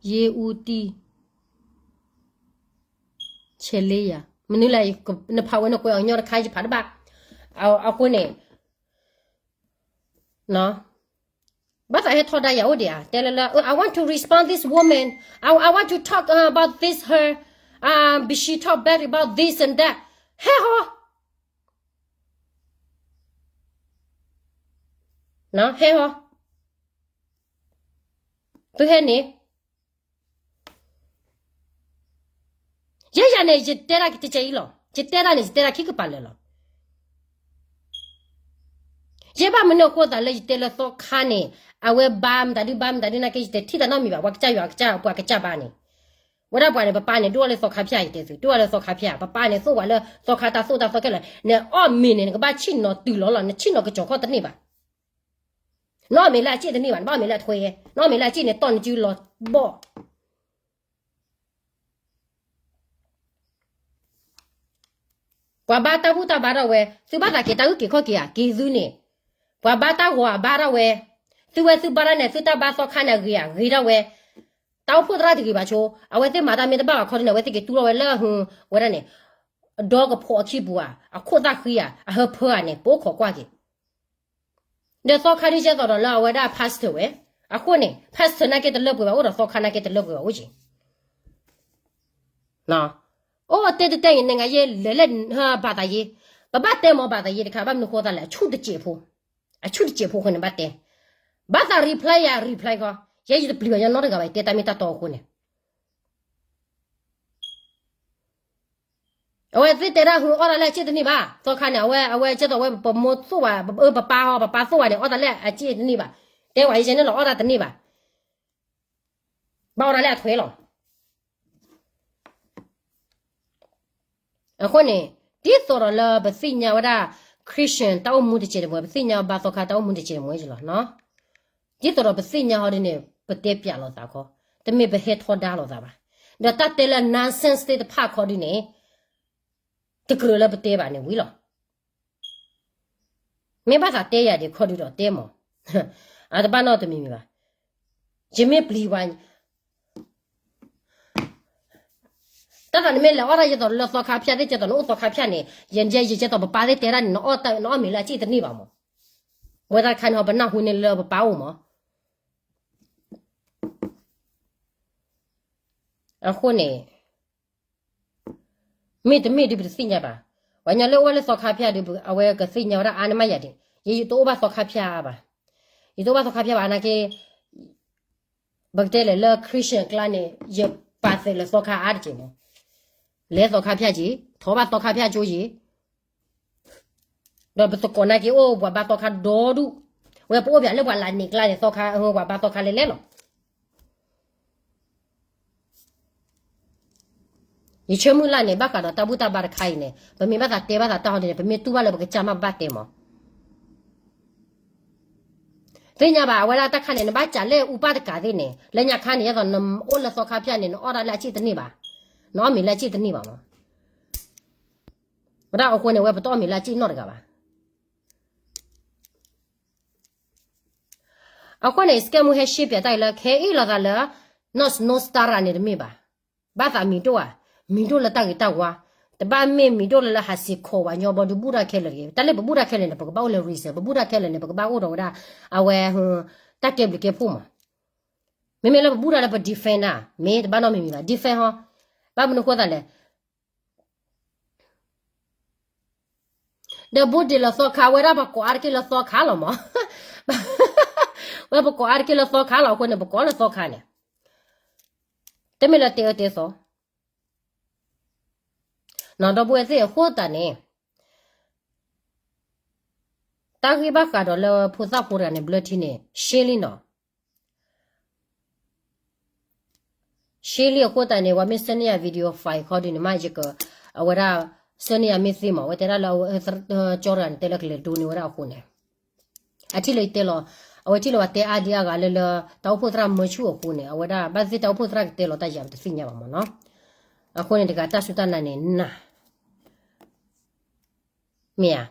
ယ့အူတံၢ်, ဆဲးလ့ယၤ, မနုၤလဲၣ်, နဖးဝဲနကွဲးအီၤညီတခါယဖးတဘၣ်, အဃိန့ၣ်, ဘၣ်သးဟဲထီဒါယၤအိၣ်ဒံးဧါ, တဲလၢလၢ I want to respond this woman, I, I want to talk about this her, um, she talk bad about this and that, ဟဲဟီ ဟဲဟီ, သုဟဲန့ၣ်, ယဲယၤန့ၣ် ယတဲဒၣ်တကဲအံၤလီၤ, ယတဲဒၣ်န့ၣ် ယတဲဒၣ်ခံကပၤလၢာ်လီၤ. ယဲဘၣ်မနုၤအဃိသးလၢယတဲလၢသီခါန့ၣ်, အဝဲဘါမတၤဒုဘါမတၤဒုနာ်က့ ယတထံၣ်တၢ်နီတမံၤဘၣ်, ပှၤကစၢ်ယွၤကစၢ် ပှၤကစၢ်ဘါန့ၣ်, ဝဲဒၣ်ပှၤန့ၣ် ပပၢ်န့ၣ် ဒိၣ်လၢသီခါဖၠၣ် ယတဲသု, ဒိၣ်လၢသီခါဖၠၣ်, ပပၢ်န့ၣ် သိၣ်ဝဲလၢသီခါတၢ်သိၣ်တၢ်သီခဲလၢာ်, နအီၣ်မ့ၤန့ၣ် နကဘၣ်ဆံၣ်နီၤတုၤလီၤလီၤ, နဆံၣ်နီၤကစီၤခီၣ်တန့ၢ်ဘၣ်, နအီၣ်မ့ၤလၢအစ့ၣ်တန့ၢ်ဘၣ်, နဘၣ်အီၣ်မ့ၤလၢအထွဲ, နအီၣ်မ့ၤလၢအစ့ၣ်န့ၣ် တီၢ်နစုလီၤဘီၣ် ပှၤဘါတၢ်ဘူၣ်တၢ်ဘါထီၣ်ဝဲ, သုဘၣ်သးက့ၤတၢ်အုၣ်က့ၤခီၣ်က့ၤဧါ, က့ၤသုန့ၣ်, ပှၤဘါတၢ်ဂီၤအဘါထီၣ်ဝဲ, သုဝဲသုဘါတၢ်န့ၣ် သုတၢ်ဘါသီခါန့ၣ်အဂ့ၤဧါ, ဂ့ၤထီၣ်ဝဲ, တၢ်အိၣ်ဖှိၣ်သရၣ်တဂ့ၤဘၣ်ဆိ, အဝဲသ့ၣ်မၤတၢ်မ့ၢ်တဘၣ်ဘၣ်ခီဒုန့ၣ် အဝဲသ့ၣ်က့ၤတူၢ်ထီၣ်ဝဲလၢဟု, ဝဲဒၣ်န့ၣ်, ဒီကဖိအခံပူၤဧါ, အခိၣ်သၣ်ဃံဧါ, အဟၢဖၢဧါန့ၣ် ပအိၣ်ခိးကွၢ်က့ၤ ဒီးသီခါဒုးကဲသိးဒီးလၢအဝဲဒၣ် pastor ဝဲ, အဃိန့ၣ် pastor နာ်က့တလၢပှဲၤဘၣ်, အိၣ်ဒီးသီခါနာ်က့တလၢပှဲၤဘၣ်အိၣ်က့ၤ, အိၣ်တဲတဲတဲန့ၣ် နငါယဲလဲၤလဲၣ်, ဘၣ်သးယ့, ပဘၣ်တဲမ့ၢ်ဘၣ်သးယ့တခါ ဘၣ်မနုၤဃိသးလဲၣ်, အဆူၣ်တစဲးဖိ, အဆူၣ်တစဲးဖိဃိန့ၣ်ဘၣ်တဲ, ဘၣ်သး reply ယၤ reply ခီ, ယဲယတပျံၤဘၣ်ညီနီတဂၤဘၣ် ယတဲတၢ်မ့ၢ်တၢ်တီအဃိန့ၣ် အဝဲသ့ၣ်တဲဒၣ်ဟုအီၣ်တၢ်လၢအစ့ၣ်တန့ၢ်ဘၣ်, သီခါန့ၣ် အဝဲ, အဝဲကဲသိးဝဲပမိၢ်သိၣ်ဝဲ, ပပၢ်ဟီ ပပၢ်သိၣ်ဝဲန့ၣ် အီၣ်တၢ်လၢအစ့ၣ်တန့ၢ်ဘၣ်, တဲဝဲယဲန့ၣ်လီၤ အီၣ်တၢ်တန့ၢ်ဘၣ်, ဘၣ်အီၣ်တၢ်လၢအထွဲလီၤ. အဃိန့ၣ်, ဒ်သိးဒီးလၢပသ့ၣ်ညါဝဲဒၣ် Christian တၢ်အိၣ်မူတစဲးတမှဲၤ, ပသ့ၣ်ညါဘါသီခါတၢ်အိၣ်မူတစဲးတမှဲၤယလီၤ. ဒ်သိးဒီးပသ့ၣ်ညါဟီဒ်န့ၣ် ပတဲပၠးလိာ်သးခီ, တမ့ၢ်ပဟဲထီဒါလိာ်သးဘၣ်. ဒီးတၢ်တဲလၢ nonsense သ့ၣ်တဖၣ်ခီဒ်န့ၣ်, တကြၢးလၢပတဲဘၣ်န့ၣ်ဝံၤလီၤ. မ့ၢ်ဘၣ်သးတဲယၤဒံးခီဒုဒီးတဲမး, အတဘၣ်နီတမံၤမံၤဘၣ်. ယမ့ၢ်ပျံၤဝဲ, တၢ်သးနမ့ၢ်လဲၤအီၣ်တၢ်ယဲသိးလၢသီခါဖၠၣ်သ့ၣ် ကဲသိးနအိၣ်သီခါဖၠၣ်န့ၣ်, ယဲယဲသိးပပၢ်သ့ၣ်တဲဒၣ်န့ၣ် နအီၣ်မ့ၤလၢအစ့ၣ်တန့ၢ်ဘၣ်မး. ဝဲတၢ်တခါန့ၣ် ပနၢ်ဟူန့ၢ်လၢပပၢ်အိၣ်မး. အဃိန့ၣ် မ့တမ့ၢ်ဒ်ပတသ့ၣ်ညါဘၣ်. ပှၤကညီလၢအိၣ်ဝဲလၢသီခါဖၠၣ်ဒီး အဝဲကသ့ၣ်ညါဝဲဒၣ်အါန့ၢ်မးယၤဒံး. ယဲယတအိၣ်ဘၣ်သီခါဖၠၣ်ဘၣ်. ယတအိၣ်ဘၣ်သီခါဖၠၣ်ဘၣ်နာ်က့, ပကတဲလဲၣ်လၢ Christian ကျါန့ၣ် ယပာ်သးလၢသီခါအါတက့ၢ်မး. လဲၤသီခါဖၠၣ်က့ၤ, ထီၣ်ဘၣ်သီခါဖၠၣ်ကၠိယ့ၤ ဒီးပသကိးနာ်က့အိၣ်ပှၤဘါသီခါဒီဒူၣ်, ဝဲပအိၣ်ပၠးလၢပှၤလးန့ၣ်ကျါန့ၣ် သီခါ ပှၤဘါသီခါလဲၤလဲၤလီၤ. ယဆၢမုၢ်လၢ်န့ၣ် ဘၣ်ဃးဒီးတၢ်ဘူၣ်တၢ်ဘါတခါအံၤန့ၣ် ပမ့ၢ်ဘၣ်သးတဲဘၣ်သးတၢ်ဟီဒ်န့ၣ် ပမ့ၢ်တူၢ်ဘၣ်လၢပကစၢ်မး ပဘၣ်တဲမး. သ့ၣ်ညါဘၣ် အဝဲဒၣ်တၢ်ခါန့ၣ် နဘၣ်စးလဲၣ်အူပၢ်တကးသ့ၣ်န့ၣ် လၢညါခါန့ၣ် ယဲသိးနအိၣ်လၢသီခါဖၠၣ်န့ၣ် နအီၣ်တၢ်လၢအစ့ၣ်တန့ၢ်ဘၣ်, နအီၣ်မ့ၤလၢအစ့ၣ်တန့ၢ်ဘၣ်မး. ဝဲဒၣ်အဃိန့ၣ် ဝဲပတအီၣ်မ့ၤလၢအစ့ၣ်နီတဂၤဘၣ်. အဃိန့ၣ် စကဲမူဟဲရှဲပၠးတၢ်အံၤလၢ ခဲအံၤလိာ်သးလၢ နီၢ်စနိစတၢ်ရၤန့ၣ်တမ့ၢ်ဘၣ်. ဘၣ်သးမံၤဒိၣ်ဧါ, မံၤဒိၣ်လၢတၢ်ဂ့ၤတၢ်ဝါ, တဘၣ်မ့ၢ်မံၤဒိၣ်လၢလၢဟးစ့ၤခိးဝဲညီဘီဒုးဘူၣ်တၢ်ခဲလၢာ်တဂ့ၤ. တၢ်လၢပဘူၣ်တၢ်ခဲလၢာ်န့ၣ် ပကဘၣ်အိၣ်လၢ reason, ပဘူၣ်တၢ်ခဲလၢာ်န့ၣ် ပကဘၣ်အိၣ်ဒီးဝဲဒၣ် အဝဲ တၢ်ကဲဘျုးကဲဖှိၣ်မး. မ့မ့ၢ်လၢပဘူၣ်တၢ်လၢပ defend ဒၣ် မ့ၢ်တဘၣ်နီတမံၤမံၤဘၣ် defend ဟီ, ဘၣ်မနုၤဃိသးလဲၣ် ဒီးဘူးဒံးလၢသီခါ ဝဲဒၣ်ပကိးအါတက့ၢ်လၢသီခါလီၤမး. ဝဲပကိးအါတက့ၢ်လၢသီခါလီၤအဃိန့ၣ် ပကိးလၢသီခါန့ၣ် တမ့ၢ်လၢတဲအၢတဲသီ နီၢ်ဒီပုၢ်ဝဲၢ်သ့ၣ်အဃိသတးန့ၣ် တၢ်ဂ့ၢ်ဘၣ်ဃးဒီးလၢဖိသၣ်ဖိတဂၤန့ၣ် ဘျၢထံန့ၣ် ရှဲလံနီၤ. ရှဲလံအဃိသတးန့ၣ် ပှၤမ့ၢ်ဆှၢန့ၢ်ယၤ video file ခီဒုန့ၣ်မး ယက အဝဲဒၣ် ဆှၢန့ၢ်ယၤမ့ၢ်သ့မး အဝဲတဲဒၣ်လၢ ကၠီတဂၤန့ၣ် တဲလၢကလဲၤဒိန့ၢ်ဝဲဒၣ်အဃိန့ၣ် အထံၣ်လၢယတဲလီၤ အဝဲထံၣ်လၢပှၤတဲအါဒံအါဂၤလၢလၢ တၢ်အိၣ်ဖှိၣ်သရၣ်မၢဆူၣ်အဃိန့ၣ် အဝဲဒၣ် ဘၣ်သ့ၣ်သ့ၣ်တၢ်အိၣ်ဖှိၣ်သရၣ်ကတဲလီၤတၢ်ယၤပတသ့ၣ်ညါဘၣ်မးနီၤ. အဃိန့ၣ်တဂၤတၢ်စူၢ်တၢ်နာ်န့ၣ်နၤ မ့ၢ်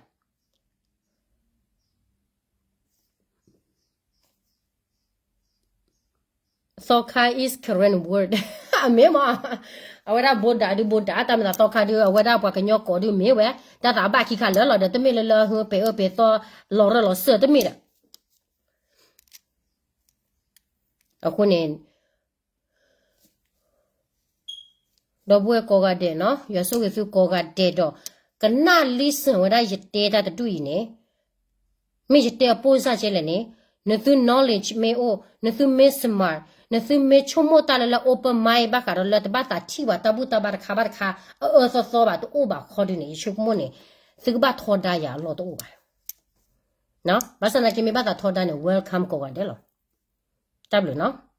ဧါ သီခါ is Karen word အမ့ၢ်မး အဝဲဒၣ်ဘိဒၣ်ဒုးဘိဒၣ် တၢ်မ့ၢ်သးသီခါဒုး အဝဲဒၣ်ပှၤကညီကိးဒုးမ့ၢ်ဝဲ တၢ်သးဘၣ်ခံခါလၢာ်လီၤဒီး တမ့ၢ်လၢလၢဟုပှဲၤအၢပှဲၤသီ လီၤရၢၢ်လီၤစၢၢ်တမ့ၢ်ဒီး အဃိန့ၣ် ဒီပုၢ်ဝဲၢ်ကိးဂၤဒဲးနီၤ ယွၤဆိၣ်ဂ့ၤသုကိးဂၤဒဲးဒီး ကနၣ် listen ဝဲဒၣ်ယတဲတၢ်တဒူၣ်အံၤန့ၣ် မ့ၢ်ယတဲအပိၢ်စၢ်ကဲလဲၣ်န့ၣ် နသု knowledge မ့ၢ်အိၣ် နသုမ့ၢ် smart နသုမ့ၢ်ဆိကမိၣ်တၢ်လၢလၢ open mind ဘၣ်ဃးဒီးလၢတဘၣ်သးထံၣ်ဘၣ်တၢ်ဘူၣ်တၢ်ဘါတခါဘၣ်တခါ အအၢသီသီဘၣ်တအိၣ်ဘၣ်ခီဒုန့ၣ် ယဆိကမိၣ်န့ၣ် သုကဘၣ်ထီဒါယၤအလီၢ်တအိၣ်ဘၣ်. ဘၣ်ဆၣ်သနာ်က့မ့ၢ်ဘၣ်သးထီဒါန့ၣ် welcome ကိးဂၤဒဲးလီၤ. တၢ်ဘျုးနီၤ.